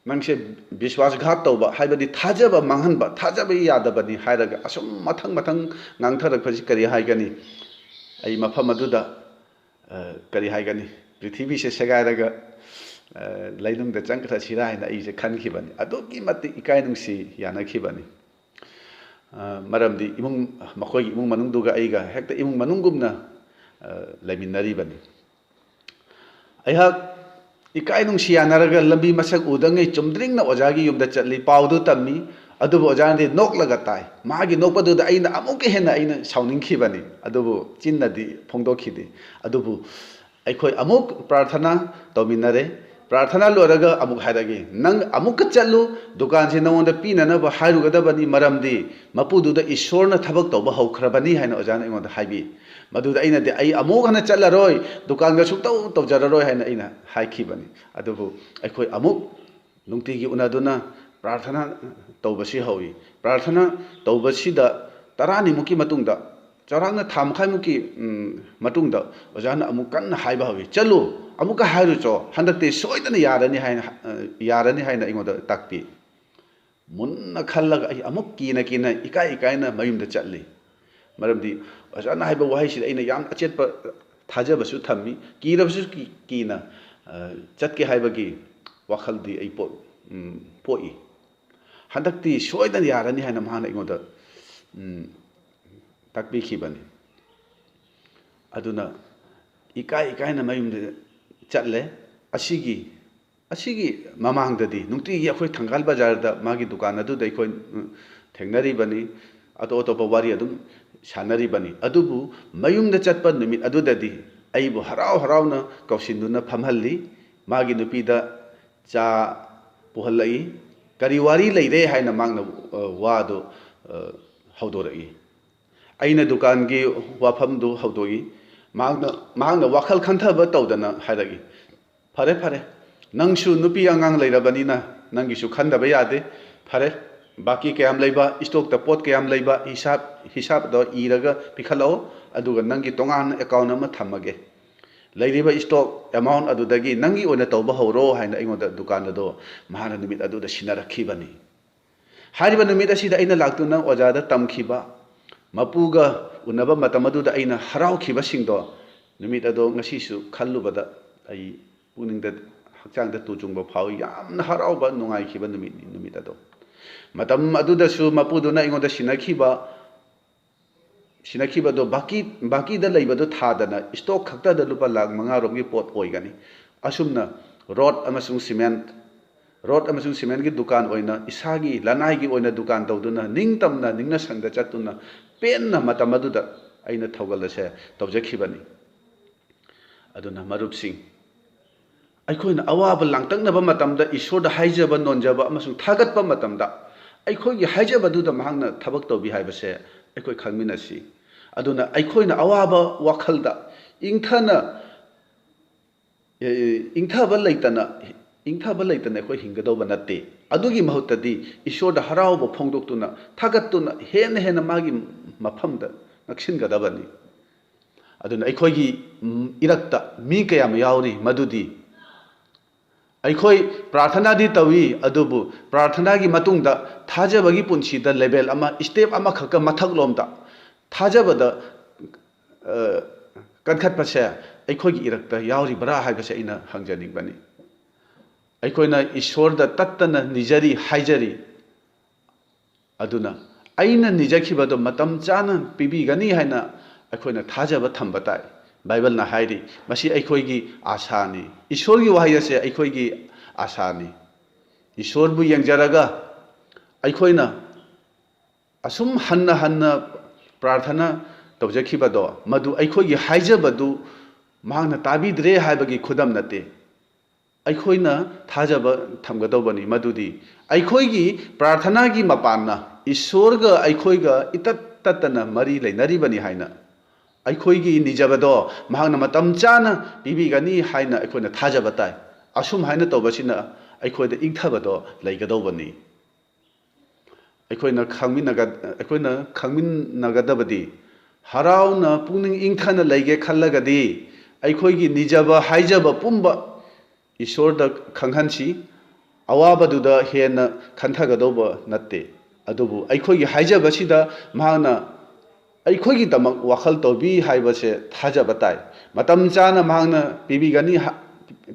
ꯅꯪꯁꯦ ꯕꯤꯁ꯭ꯋꯥꯁꯘꯥꯠ ꯇꯧꯕ, ꯍꯥꯏꯕꯗꯤ ꯊꯥꯖꯕ ꯃꯥꯡꯍꯟꯕ, ꯊꯥꯖꯕ ꯌꯥꯗꯕꯅꯤ" ꯍꯥꯏꯔꯒ ꯑꯁꯨꯝ ꯃꯊꯪ ꯃꯊꯪ ꯉꯥꯡꯊꯔꯛꯄꯁꯤ ꯀꯔꯤ ꯍꯥꯏꯒꯅꯤ? ꯑꯩ ꯃꯐꯝ ꯑꯗꯨꯗ, ꯑ, ꯀꯔꯤ ꯍꯥꯏꯒꯅꯤ? ꯄ꯭ꯔꯤꯊꯤꯕꯤꯁꯦ ꯁꯦꯒꯥꯏꯔꯒ, ꯑ, ꯂꯩꯅꯨꯡꯗ ꯆꯪꯈ꯭ꯔꯁꯤꯔꯥ ꯍꯥꯏꯅ ꯑꯩꯁꯦ ꯈꯟꯈꯤꯕꯅꯤ꯫ ꯑꯗꯨꯛꯀꯤ ꯃꯇꯤꯛ ꯏꯀꯥꯏ ꯅꯨꯡꯁꯤ ꯌꯥꯅꯈꯤꯕꯅꯤ꯫ ꯑ, ꯃꯔꯝꯗꯤ ꯏꯃꯨꯡ, ꯃꯈꯣꯏꯒꯤ ꯏꯃꯨꯡ ꯃꯅꯨꯡꯗꯨꯒ ꯑꯩꯒ ꯍꯦꯛꯇ ꯏꯃꯨꯡ ꯃꯅꯨꯡꯒꯨꯝꯅ, ꯑ, ꯂꯩꯃꯤꯟꯅꯔꯤꯕꯅꯤ꯫ ꯑꯩꯍꯥꯛ ꯏꯀꯥꯏ ꯅꯨꯡꯁꯤ ꯌꯥꯅꯔꯒ ꯂꯝꯕꯤ ꯃꯁꯛ ꯎꯗꯉꯩ ꯆꯨꯝꯗ꯭ꯔꯤꯡꯅ ꯑꯣꯖꯥꯒꯤ ꯌꯨꯝꯗ ꯆꯠꯂꯤ, ꯄꯥꯎꯗꯨ ꯇꯝꯃꯤ꯫ ꯑꯗꯨꯕꯨ ꯑꯣꯖꯥꯅꯗꯤ ꯅꯣꯛꯂꯒ ꯇꯥꯏ꯫ ꯃꯥꯒꯤ ꯅꯣꯛꯄꯗꯨꯗ ꯑꯩꯅ ꯑꯃꯨꯛꯀ ꯍꯦꯟꯅ ꯑꯩꯅ ꯁꯥꯎꯅꯤꯡꯈꯤꯕꯅꯤ, ꯑꯗꯨꯕꯨ ꯆꯤꯟꯅꯗꯤ ꯐꯣꯡꯗꯣꯛꯈꯤꯗꯦ꯫ ꯑꯗꯨꯕꯨ ꯑꯩꯈꯣꯏ ꯑꯃꯨꯛ ꯄ꯭ꯔꯥꯔꯊꯅꯥ ꯇꯧꯃꯤꯟꯅꯔꯦ꯫ ꯄ꯭ꯔꯥꯔꯊꯅꯥ ꯂꯣꯏꯔꯒ ꯑꯃꯨꯛ ꯍꯥꯏꯔꯛꯏ, "ꯅꯪ ꯑꯃꯨꯛꯀ ꯆꯠꯂꯨ, ꯗꯨꯀꯥꯟꯁꯤ ꯅꯉꯣꯟꯗ ꯄꯤꯅꯅꯕ ꯍꯥꯏꯔꯨꯒꯗꯕꯅꯤ, ꯃꯔꯝꯗꯤ ꯃꯄꯨꯗꯨꯗ ꯏꯁꯣꯔꯅ ꯊꯕꯛ ꯇꯧꯕ ꯍꯧꯈ꯭ꯔꯕꯅꯤ" ꯍꯥꯏꯅ ꯑꯣꯖꯥꯅ ꯑꯩꯉꯣꯟꯗ ꯍꯥꯏꯕꯤ꯫ ꯃꯗꯨꯗ ꯑꯩꯅꯗꯤ, "ꯑꯩ ꯑꯃꯨꯛ ꯍꯟꯅ ꯆꯠꯂꯔꯣꯏ, ꯗꯨꯀꯥꯟꯒ ꯁꯨꯛꯇꯧ ꯇꯧꯖꯔꯔꯣꯏ" ꯍꯥꯏꯅ ꯑꯩꯅ ꯍꯥꯏꯈꯤꯕꯅꯤ꯫ ꯑꯗꯨꯕꯨ ꯑꯩꯈꯣꯏ ꯑꯃꯨꯛ ꯅꯨꯡꯇꯤꯒꯤ ꯎꯅꯗꯨꯅ ꯄ꯭ꯔꯥꯔꯊꯅꯥ ꯇꯧꯕꯁꯤ ꯍꯧꯏ꯫ ꯄ꯭ꯔꯥꯔꯊꯅꯥ ꯇꯧꯕꯁꯤꯗ ꯇꯔꯥꯅꯤꯃꯨꯛꯀꯤ ꯃꯇꯨꯡꯗ, ꯆꯥꯎꯔꯥꯛꯅ ꯊꯥ ꯃꯈꯥꯏꯃꯨꯛꯀꯤ, ꯎꯝ, ꯃꯇꯨꯡꯗ ꯑꯣꯖꯥꯅ ꯑꯃꯨꯛ ꯀꯟꯅ ꯍꯥꯏꯕ ꯍꯧꯏ, "ꯆꯠꯂꯨ, ꯑꯃꯨꯛꯀ ꯍꯥꯏꯔꯨꯆꯣ, ꯍꯟꯗꯛꯇꯤ ꯁꯣꯏꯗꯅ ꯌꯥꯔꯅꯤ" ꯍꯥꯏꯅ, ꯑ, ꯌꯥꯔꯅꯤ ꯍꯥꯏꯅ ꯑꯩꯉꯣꯟꯗ ꯇꯥꯛꯄꯤ꯫ ꯃꯨꯟꯅ ꯈꯜꯂꯒ ꯑꯩ ꯑꯃꯨꯛ ꯀꯤꯅ ꯀꯤꯅ, ꯏꯀꯥꯏ ꯏꯀꯥꯏꯅ ꯃꯌꯨꯝꯗ ꯆꯠꯂꯤ꯫ ꯃꯔꯝꯗꯤ ꯑꯣꯖꯥꯅ ꯍꯥꯏꯕ ꯋꯥꯍꯩꯁꯤꯗ ꯑꯩꯅ ꯌꯥꯝ ꯑꯆꯦꯠꯄ ꯊꯥꯖꯕꯁꯨ ꯊꯝꯃꯤ, ꯀꯤꯔꯕꯁꯨ ꯀꯤ-, ꯀꯤꯅ, ꯑ, ꯆꯠꯀꯦ ꯍꯥꯏꯕꯒꯤ ꯋꯥꯈꯜꯗꯤ ꯑꯩ ꯄꯣꯛ-, ꯎꯝ, ꯄꯣꯛꯏ꯫ ꯍꯟꯗꯛꯇꯤ ꯁꯣꯏꯗꯅ ꯌꯥꯔꯅꯤ ꯍꯥꯏꯅ ꯃꯍꯥꯛꯅ ꯑꯩꯉꯣꯟꯗ, ꯎꯝ, ꯇꯥꯛꯄꯤꯈꯤꯕꯅꯤ꯫ ꯑꯗꯨꯅ ꯏꯀꯥꯏ ꯏꯀꯥꯏꯅ ꯃꯌꯨꯝꯗ ꯆꯠꯂꯦ꯫ ꯑꯁꯤꯒꯤ ꯑꯁꯤꯒꯤ ꯃꯃꯥꯡꯗꯗꯤ ꯅꯨꯡꯇꯤꯒꯤ ꯑꯩꯈꯣꯏ ꯊꯪꯒꯥꯜ ꯕꯖꯥꯔꯗ ꯃꯥꯒꯤ ꯗꯨꯀꯥꯟ ꯑꯗꯨꯗ ꯑꯩꯈꯣꯏ, ꯎꯝ, ꯊꯦꯡꯅꯔꯤꯕꯅꯤ, ꯑꯇꯣꯞ ꯑꯇꯣꯞꯄ ꯋꯥꯔꯤ ꯑꯗꯨꯝ ꯁꯥꯟꯅꯔꯤꯕꯅꯤ꯫ ꯑꯗꯨꯕꯨ ꯃꯌꯨꯝꯗ ꯆꯠꯄ ꯅꯨꯃꯤꯠ ꯑꯗꯨꯗꯗꯤ ꯑꯩꯕꯨ ꯍꯔꯥꯎ ꯍꯔꯥꯎꯅ ꯀꯧꯁꯤꯟꯗꯨꯅ ꯐꯝꯍꯜꯂꯤ꯫ ꯃꯥꯒꯤ ꯅꯨꯄꯤꯗ ꯆꯥ ꯄꯨꯍꯜꯂꯛꯏ꯫ ꯀꯔꯤ ꯋꯥꯔꯤ ꯂꯩꯔꯦ ꯍꯥꯏꯅ ꯃꯥꯅ, ꯑ, ꯋꯥꯗꯨ, ꯑ, ꯍꯧꯗꯣꯔꯛꯏ꯫ ꯑꯩꯅ ꯗꯨꯀꯥꯟꯒꯤ ꯋꯥꯐꯝꯗꯨ ꯍꯧꯗꯣꯛꯏ꯫ ꯃꯍꯥꯛꯅ, ꯃꯍꯥꯛꯅ ꯋꯥꯈꯜ ꯈꯟꯊꯕ ꯇꯧꯗꯅ ꯍꯥꯏꯔꯛꯏ, "ꯐꯔꯦ, ꯐꯔꯦ, ꯅꯪꯁꯨ ꯅꯨꯄꯤ ꯑꯉꯥꯡ ꯂꯩꯔꯕꯅꯤꯅ ꯅꯪꯒꯤꯁꯨ ꯈꯟꯗꯕ ꯌꯥꯗꯦ꯫ ꯐꯔꯦ, ꯕꯥꯀꯤ ꯀꯌꯥꯝ ꯂꯩꯕ, ꯏꯁꯇꯣꯛꯇ ꯄꯣꯠ ꯀꯌꯥꯝ ꯂꯩꯕ, ꯍꯤꯁꯥꯞ, ꯍꯤꯁꯥꯞꯇꯣ ꯏꯔꯒ ꯄꯤꯈꯠꯂꯛꯑꯣ, ꯑꯗꯨꯒ ꯅꯪꯒꯤ ꯇꯣꯉꯥꯟꯅ ꯑꯦꯀꯥꯎꯟ ꯑꯃ ꯊꯝꯃꯒꯦ꯫ ꯂꯩꯔꯤꯕ ꯏꯁꯇꯣꯛ ꯑꯦꯃꯥꯎꯟ ꯑꯗꯨꯗꯒꯤ ꯅꯪꯒꯤ ꯑꯣꯏꯅ ꯇꯧꯕ ꯍꯧꯔꯣ" ꯍꯥꯏꯅ ꯑꯩꯉꯣꯟꯗ ꯗꯨꯀꯥꯟ ꯑꯗꯣ ꯃꯍꯥꯛꯅ ꯅꯨꯃꯤꯠ ꯑꯗꯨꯗ ꯁꯤꯟꯅꯔꯛꯈꯤꯕꯅꯤ꯫ ꯍꯥꯏꯔꯤꯕ ꯅꯨꯃꯤꯠ ꯑꯁꯤꯗ ꯑꯩꯅ ꯂꯥꯛꯇꯨꯅ ꯑꯣꯖꯥꯗ ꯇꯝꯈꯤꯕ, ꯃꯄꯨꯒ ꯎꯅꯕ ꯃꯇꯝ ꯑꯗꯨꯗ ꯑꯩꯅ ꯍꯔꯥꯎꯈꯤꯕꯁꯤꯡꯗꯣ, ꯅꯨꯃꯤꯠ ꯑꯗꯣ ꯉꯁꯤꯁꯨ ꯈꯜꯂꯨꯕꯗ ꯑꯩ ꯄꯨꯛꯅꯤꯡꯗ, ꯍꯛꯆꯥꯡꯗ ꯇꯨ ꯆꯨꯡꯕ ꯐꯥꯎꯏ꯫ ꯌꯥꯝꯅ ꯍꯔꯥꯎꯕ, ꯅꯨꯡꯉꯥꯏꯈꯤꯕ ꯅꯨꯃꯤꯠꯅꯤ ꯅꯨꯃꯤꯠ ꯑꯗꯣ꯫ ꯃꯇꯝ ꯑꯗꯨꯗꯁꯨ ꯃꯄꯨꯗꯨꯅ ꯑꯩꯉꯣꯟꯗ ꯁꯤꯟꯅꯈꯤꯕ, ꯁꯤꯟꯅꯈꯤꯕꯗꯣ ꯕꯥꯀꯤ, ꯕꯥꯀꯤꯗ ꯂꯩꯕꯗꯣ ꯊꯥꯗꯅ ꯏꯁꯇꯣꯛ ꯈꯛꯇꯗ ꯂꯨꯄꯥ ꯂꯥꯈ ꯃꯉꯥ ꯔꯣꯝꯒꯤ ꯄꯣꯠ ꯑꯣꯏꯒꯅꯤ꯫ ꯑꯁꯨꯝꯅ ꯔꯣꯠ ꯑꯃꯁꯨꯡ ꯁꯤꯃꯦꯟ, ꯔꯣꯠ ꯑꯃꯁꯨꯡ ꯁꯤꯃꯦꯟꯒꯤ ꯗꯨꯀꯥꯟ ꯑꯣꯏꯅ, ꯏꯁꯥꯒꯤ ꯂꯅꯥꯏꯒꯤ ꯑꯣꯏꯅ ꯗꯨꯀꯥꯟ ꯇꯧꯗꯨꯅ, ꯅꯤꯡꯇꯝꯅ, ꯅꯤꯡꯅ ꯁꯪꯗ ꯆꯠꯇꯨꯅ, ꯄꯦꯟꯅ ꯃꯇꯝ ꯑꯗꯨꯗ ꯑꯩꯅ ꯊꯧꯒꯜ ꯑꯁꯦ ꯇꯧꯖꯈꯤꯕꯅꯤ꯫ ꯑꯗꯨꯅ ꯃꯔꯨꯞꯁꯤꯡ, ꯑꯩꯈꯣꯏꯅ ꯑꯋꯥꯕ ꯂꯥꯡꯇꯛꯅꯕ ꯃꯇꯝꯗ, ꯏꯁꯣꯔꯗ ꯍꯥꯏꯖꯕ, ꯅꯣꯟꯖꯕ ꯑꯃꯁꯨꯡ ꯊꯥꯒꯠꯄ ꯃꯇꯝꯗ, ꯑꯩꯈꯣꯏꯒꯤ ꯍꯥꯏꯖꯕꯗꯨꯗ ꯃꯍꯥꯛꯅ ꯊꯕꯛ ꯇꯧꯕꯤ ꯍꯥꯏꯕꯁꯦ ꯑꯩꯈꯣꯏ ꯈꯪꯃꯤꯟꯅꯁꯤ꯫ ꯑꯗꯨꯅ ꯑꯩꯈꯣꯏꯅ ꯑꯋꯥꯕ ꯋꯥꯈꯜꯗ ꯏꯪꯊꯅ, ꯑꯦ, ꯏꯪꯊꯕ ꯂꯩꯇꯅ, ꯏꯪꯊꯕ ꯂꯩꯇꯅ ꯑꯩꯈꯣꯏ ꯍꯤꯡꯒꯗꯧꯕ ꯅꯠꯇꯦ꯫ ꯑꯗꯨꯒꯤ ꯃꯍꯨꯠꯇꯗꯤ ꯏꯁꯣꯔꯗ ꯍꯔꯥꯎꯕ ꯐꯣꯡꯗꯣꯛꯇꯨꯅ, ꯊꯥꯒꯠꯇꯨꯅ, ꯍꯦꯟꯅ ꯍꯦꯟꯅ ꯃꯥꯒꯤ ꯃꯐꯝꯗ ꯅꯛꯁꯤꯟꯒꯗꯕꯅꯤ꯫ ꯑꯗꯨꯅ ꯑꯩꯈꯣꯏꯒꯤ, ꯎꯝ, ꯏꯔꯛꯇ ꯃꯤ ꯀꯌꯥꯝ ꯌꯥꯎꯔꯤ, ꯃꯗꯨꯗꯤ ꯑꯩꯈꯣꯏ ꯄ꯭ꯔꯥꯔꯊꯅꯥꯗꯤ ꯇꯧꯏ, ꯑꯗꯨꯕꯨ ꯄ꯭ꯔꯥꯔꯊꯅꯥꯒꯤ ꯃꯇꯨꯡꯗ ꯊꯥꯖꯕꯒꯤ ꯄꯨꯟꯁꯤꯗ ꯂꯦꯚꯦꯜ ꯑꯃ, ꯁ꯭ꯇꯦꯞ ꯑꯃꯈꯛꯀ ꯃꯊꯛꯂꯣꯝꯗ ꯊꯥꯖꯕꯗ, ꯑ, ꯀꯟꯈꯠꯄꯁꯦ ꯑꯩꯈꯣꯏꯒꯤ ꯏꯔꯛꯇ ꯌꯥꯎꯔꯤꯕ꯭ꯔꯥ ꯍꯥꯏꯕꯁꯦ ꯑꯩꯅ ꯍꯪꯖꯅꯤꯡꯕꯅꯤ꯫ ꯑꯩꯈꯣꯏꯅ ꯏꯁꯣꯔꯗ ꯇꯠꯇꯅ ꯅꯤꯖꯔꯤ, ꯍꯥꯏꯖꯔꯤ, ꯑꯗꯨꯅ ꯑꯩꯅ ꯅꯤꯖꯈꯤꯕꯗꯨ ꯃꯇꯝ ꯆꯥꯅ ꯄꯤꯕꯤꯒꯅꯤ ꯍꯥꯏꯅ ꯑꯩꯈꯣꯏꯅ ꯊꯥꯖꯕ ꯊꯝꯕ ꯇꯥꯏ꯫ ꯕꯥꯏꯕꯜꯅ ꯍꯥꯏꯔꯤ, ꯃꯁꯤ ꯑꯩꯈꯣꯏꯒꯤ ꯑꯥꯁꯥꯅꯤ꯫ ꯏꯁꯣꯔꯒꯤ ꯋꯥꯍꯩ ꯑꯁꯦ ꯑꯩꯈꯣꯏꯒꯤ ꯑꯥꯁꯥꯅꯤ꯫ ꯏꯁꯣꯔꯕꯨ ꯌꯦꯡꯖꯔꯒ ꯑꯩꯈꯣꯏꯅ ꯑꯁꯨꯝ ꯍꯟꯅ ꯍꯟꯅ ꯄ꯭ꯔꯥꯔꯊꯅꯥ ꯇꯧꯖꯈꯤꯕꯗꯣ, ꯃꯗꯨ ꯑꯩꯈꯣꯏꯒꯤ ꯍꯥꯏꯖꯕꯗꯨ ꯃꯍꯥꯛꯅ ꯇꯥꯕꯤꯗ꯭ꯔꯦ ꯍꯥꯏꯕꯒꯤ ꯈꯨꯗꯝ ꯅꯠꯇꯦ꯫ ꯑꯩꯈꯣꯏꯅ ꯊꯥꯖꯕ ꯊꯝꯒꯗꯧꯕꯅꯤ꯫ ꯃꯗꯨꯗꯤ ꯑꯩꯈꯣꯏꯒꯤ ꯄ꯭ꯔꯥꯔꯊꯅꯥꯒꯤ ꯃꯄꯥꯟꯅ ꯏꯁꯣꯔꯒ ꯑꯩꯈꯣꯏꯒ ꯏꯇꯠ ꯇꯠꯇꯅ ꯃꯔꯤ ꯂꯩꯅꯔꯤꯕꯅꯤ ꯍꯥꯏꯅ, ꯑꯩꯈꯣꯏꯒꯤ ꯅꯤꯖꯕꯗꯣ ꯃꯍꯥꯛꯅ ꯃꯇꯝ ꯆꯥꯅ ꯄꯤꯕꯤꯒꯅꯤ ꯍꯥꯏꯅ ꯑꯩꯈꯣꯏꯅ ꯊꯥꯖꯕ ꯇꯥꯏ꯫ ꯑꯁꯨꯝ ꯍꯥꯏꯅ ꯇꯧꯕꯁꯤꯅ ꯑꯩꯈꯣꯏꯗ ꯏꯪꯊꯕꯗꯣ ꯂꯩꯒꯗꯧꯕꯅꯤ꯫ ꯑꯩꯈꯣꯏꯅ ꯈꯪꯃꯤꯟꯅꯒ-, ꯑꯩꯈꯣꯏꯅ ꯈꯪꯃꯤꯟꯅꯒꯗꯕꯗꯤ, ꯍꯔꯥꯎꯅ ꯄꯨꯛꯅꯤꯡ ꯏꯪꯊꯅ ꯂꯩꯒꯦ ꯈꯜꯂꯒꯗꯤ, ꯑꯩꯈꯣꯏꯒꯤ ꯅꯤꯖꯕ ꯍꯥꯏꯖꯕ ꯄꯨꯝꯕ ꯏꯁꯣꯔꯗ ꯈꯪꯍꯟꯁꯤ꯫ ꯑꯋꯥꯕꯗꯨꯗ ꯍꯦꯟꯅ ꯈꯟꯊꯒꯗꯧꯕ ꯅꯠꯇꯦ꯫ ꯑꯗꯨꯕꯨ ꯑꯩꯈꯣꯏꯒꯤ ꯍꯥꯏꯖꯕꯁꯤꯗ ꯃꯍꯥꯛꯅ ꯑꯩꯈꯣꯏꯒꯤꯗꯃꯛ ꯋꯥꯈꯜ ꯇꯧꯕꯤ ꯍꯥꯏꯕꯁꯦ ꯊꯥꯖꯕ ꯇꯥꯏ꯫ ꯃꯇꯝ ꯆꯥꯅ ꯃꯍꯥꯛꯅ ꯄꯤꯕꯤꯒꯅꯤ ꯍꯥ-,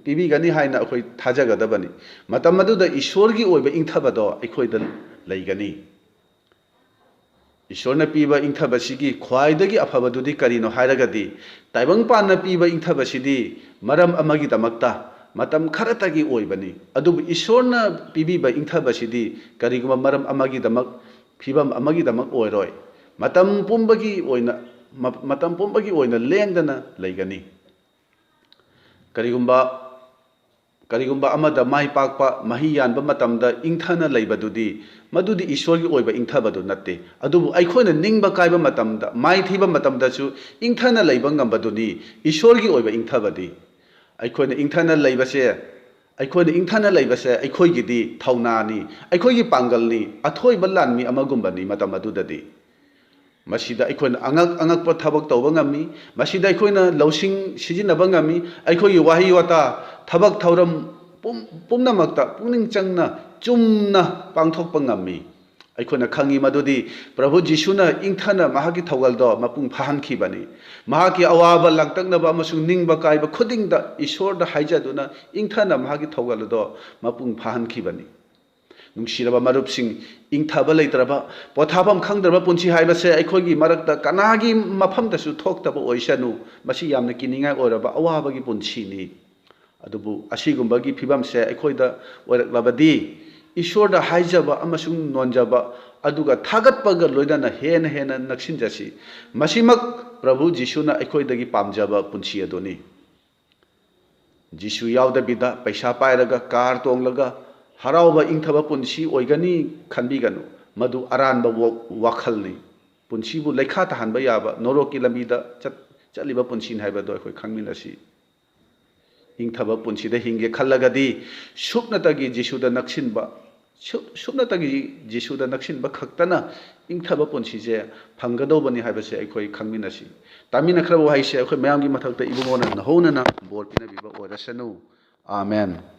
ꯄꯤꯕꯤꯒꯅꯤ ꯍꯥꯏꯅ ꯑꯩꯈꯣꯏ ꯊꯥꯖꯒꯗꯕꯅꯤ꯫ ꯃꯇꯝ ꯑꯗꯨꯗ ꯏꯁꯣꯔꯒꯤ ꯑꯣꯏꯕ ꯏꯪꯊꯕꯗꯣ ꯑꯩꯈꯣꯏꯗ ꯂꯩꯒꯅꯤ꯫ ꯏꯁꯣꯔꯅ ꯄꯤꯕ ꯏꯪꯊꯕꯁꯤꯒꯤ ꯈ꯭ꯋꯥꯏꯗꯒꯤ ꯑꯐꯕꯗꯨꯗꯤ ꯀꯔꯤꯅꯣ ꯍꯥꯏꯔꯒꯗꯤ, ꯇꯥꯏꯕꯪꯄꯥꯟꯅ ꯄꯤꯕ ꯏꯪꯊꯕꯁꯤꯗꯤ ꯃꯔꯝ ꯑꯃꯒꯤꯗꯃꯛꯇ, ꯃꯇꯝ ꯈꯔꯇꯒꯤ ꯑꯣꯏꯕꯅꯤ꯫ ꯑꯗꯨꯕꯨ ꯏꯁꯣꯔꯅ ꯄꯤꯕꯤꯕ ꯏꯪꯊꯕꯁꯤꯗꯤ ꯀꯔꯤꯒꯨꯝꯕ ꯃꯔꯝ ꯑꯃꯒꯤꯗꯃꯛ, ꯐꯤꯕꯝ ꯑꯃꯒꯤꯗꯃꯛ ꯑꯣꯏꯔꯣꯏ꯫ ꯃꯇꯝ ꯄꯨꯝꯕꯒꯤ ꯑꯣꯏꯅ, ꯃ-, ꯃꯇꯝ ꯄꯨꯝꯕꯒꯤ ꯑꯣꯏꯅ ꯂꯦꯡꯗꯅ ꯂꯩꯒꯅꯤ꯫ ꯀꯔꯤꯒꯨꯝꯕ, ꯀꯔꯤꯒꯨꯝꯕ ꯑꯃꯗ ꯃꯥꯏ ꯄꯥꯛꯄ, ꯃꯍꯩ ꯌꯥꯟꯕ ꯃꯇꯝꯗ ꯏꯪꯊꯅ ꯂꯩꯕꯗꯨꯗꯤ, ꯃꯗꯨꯗꯤ ꯏꯁꯣꯔꯒꯤ ꯑꯣꯏꯕ ꯏꯪꯊꯕꯗꯨ ꯅꯠꯇꯦ꯫ ꯑꯗꯨꯕꯨ ꯑꯩꯈꯣꯏꯅ ꯅꯤꯡꯕ ꯀꯥꯏꯕ ꯃꯇꯝꯗ, ꯃꯥꯏꯊꯤꯕ ꯃꯇꯝꯗꯁꯨ ꯏꯪꯊꯅ ꯂꯩꯕ ꯉꯝꯕꯗꯨꯅꯤ ꯏꯁꯣꯔꯒꯤ ꯑꯣꯏꯕ ꯏꯪꯊꯕꯗꯤ꯫ ꯑꯩꯈꯣꯏꯅ ꯏꯪꯊꯅ ꯂꯩꯕꯁꯦ, ꯑꯩꯈꯣꯏꯅ ꯏꯪꯊꯅ ꯂꯩꯕꯁꯦ ꯑꯩꯈꯣꯏꯒꯤꯗꯤ ꯊꯧꯅꯥꯅꯤ, ꯑꯩꯈꯣꯏꯒꯤ ꯄꯥꯡꯒꯜꯅꯤ, ꯑꯊꯣꯏꯕ ꯂꯥꯟꯃꯤ ꯑꯃꯒꯨꯝꯕꯅꯤ ꯃꯇꯝ ꯑꯗꯨꯗꯗꯤ꯫ ꯃꯁꯤꯗ ꯑꯩꯈꯣꯏꯅ ꯑꯉꯛ ꯑꯉꯛꯄ ꯊꯕꯛ ꯇꯧꯕ ꯉꯝꯃꯤ꯫ ꯃꯁꯤꯗ ꯑꯩꯈꯣꯏꯅ ꯂꯧꯁꯤꯡ ꯁꯤꯖꯤꯟꯅꯕ ꯉꯝꯃꯤ꯫ ꯑꯩꯈꯣꯏꯒꯤ ꯋꯥꯍꯩ ꯋꯥꯇꯥ, ꯊꯕꯛ ꯊꯧꯔꯝ ꯄꯨꯝ-, ꯄꯨꯝꯅꯃꯛꯇ ꯄꯨꯛꯅꯤꯡ ꯆꯪꯅ, ꯆꯨꯝꯅ ꯄꯥꯡꯊꯣꯛꯄ ꯉꯝꯃꯤ꯫ ꯑꯩꯈꯣꯏꯅ ꯈꯪꯉꯤ ꯃꯗꯨꯗꯤ ꯄ꯭ꯔꯚꯨ ꯖꯤꯁꯨꯅ ꯏꯪꯊꯅ ꯃꯍꯥꯛꯀꯤ ꯊꯧꯒꯜꯗꯣ ꯃꯄꯨꯡ ꯐꯥꯍꯟꯈꯤꯕꯅꯤ꯫ ꯃꯍꯥꯛꯀꯤ ꯑꯋꯥꯕ ꯂꯥꯡꯇꯛꯅꯕ ꯑꯃꯁꯨꯡ ꯅꯤꯡꯕ ꯀꯥꯏꯕ ꯈꯨꯗꯤꯡꯗ ꯏꯁꯣꯔꯗ ꯍꯥꯏꯖꯗꯨꯅ ꯏꯪꯊꯅ ꯃꯍꯥꯛꯀꯤ ꯊꯧꯒꯜ ꯑꯗꯣ ꯃꯄꯨꯡ ꯐꯥꯍꯟꯈꯤꯕꯅꯤ꯫ ꯅꯨꯡꯁꯤꯔꯕ ꯃꯔꯨꯞꯁꯤꯡ, ꯏꯪꯊꯕ ꯂꯩꯇ꯭ꯔꯕ, ꯄꯣꯊꯥꯐꯝ ꯈꯪꯗ꯭ꯔꯕ ꯄꯨꯟꯁꯤ ꯍꯥꯏꯕꯁꯦ ꯑꯩꯈꯣꯏꯒꯤ ꯃꯔꯛꯇ ꯀꯅꯥꯒꯤ ꯃꯐꯝꯗꯁꯨ ꯊꯣꯛꯇꯕ ꯑꯣꯏꯁꯅꯨ꯫ ꯃꯁꯤ ꯌꯥꯝꯅ ꯀꯤꯅꯤꯡꯉꯥꯏ ꯑꯣꯏꯔꯕ ꯑꯋꯥꯕꯒꯤ ꯄꯨꯟꯁꯤꯅꯤ꯫ ꯑꯗꯨꯕꯨ ꯑꯁꯤꯒꯨꯝꯕꯒꯤ ꯐꯤꯕꯝꯁꯦ ꯑꯩꯈꯣꯏꯗ ꯑꯣꯏꯔꯛꯂꯕꯗꯤ, ꯏꯁꯣꯔꯗ ꯍꯥꯏꯖꯕ ꯑꯃꯁꯨꯡ ꯅꯣꯟꯖꯕ ꯑꯗꯨꯒ ꯊꯥꯒꯠꯄꯒ ꯂꯣꯏꯅꯅ ꯍꯦꯟꯅ ꯍꯦꯟꯅ ꯅꯛꯁꯤꯟꯖꯁꯤ꯫ ꯃꯁꯤꯃꯛ ꯄ꯭ꯔꯚꯨ ꯖꯤꯁꯨꯅ ꯑꯩꯈꯣꯏꯗꯒꯤ ꯄꯥꯝꯖꯕ ꯄꯨꯟꯁꯤ ꯑꯗꯨꯅꯤ꯫ ꯖꯤꯁꯨ ꯌꯥꯎꯗꯕꯤꯗ ꯄꯩꯁꯥ ꯄꯥꯏꯔꯒ, ꯀꯥꯔ ꯇꯣꯡꯂꯒ, ꯍꯔꯥꯎꯕ ꯏꯪꯊꯕ ꯄꯨꯟꯁꯤ ꯑꯣꯏꯒꯅꯤ ꯈꯟꯕꯤꯒꯅꯨ꯫ ꯃꯗꯨ ꯑꯔꯥꯟꯕ ꯋꯥ-, ꯋꯥꯈꯜꯅꯤ꯫ ꯄꯨꯟꯁꯤꯕꯨ ꯂꯩꯈꯥ ꯇꯥꯍꯟꯕ ꯌꯥꯕ ꯅꯣꯔꯣꯛꯀꯤ ꯂꯝꯕꯤꯗ ꯆꯠ-, ꯆꯠꯂꯤꯕ ꯄꯨꯟꯁꯤꯅꯤ ꯍꯥꯏꯕꯗꯨ ꯑꯩꯈꯣꯏ ꯈꯪꯃꯤꯟꯅꯁꯤ꯫ ꯏꯪꯊꯕ ꯄꯨꯟꯁꯤꯗ ꯍꯤꯡꯒꯦ ꯈꯜꯂꯒꯗꯤ, ꯁꯨꯞꯅꯇꯒꯤ ꯖꯤꯁꯨꯗ ꯅꯛꯁꯤꯟꯕ, ꯁꯨꯞ-, ꯁꯨꯞꯅꯇꯒꯤ ꯖꯤꯁꯨꯗ ꯅꯛꯁꯤꯟꯕ ꯈꯛꯇꯅ ꯏꯪꯊꯕ ꯄꯨꯟꯁꯤꯁꯦ ꯐꯪꯒꯗꯧꯕꯅꯤ ꯍꯥꯏꯕꯁꯦ ꯑꯩꯈꯣꯏ ꯈꯪꯃꯤꯟꯅꯁꯤ꯫ ꯇꯥꯃꯤꯟꯅꯈ꯭ꯔꯕ ꯋꯥꯍꯩꯁꯦ ꯑꯩꯈꯣꯏ ꯃꯌꯥꯝꯒꯤ ꯃꯊꯛꯇ ꯏꯕꯨꯡꯉꯣꯅ ꯅꯍꯧꯅꯅ ꯕꯣꯔ ꯄꯤꯅꯕꯤꯕ ꯑꯣꯏꯔꯁꯅꯨ꯫ ꯑꯥꯃꯦꯟ꯫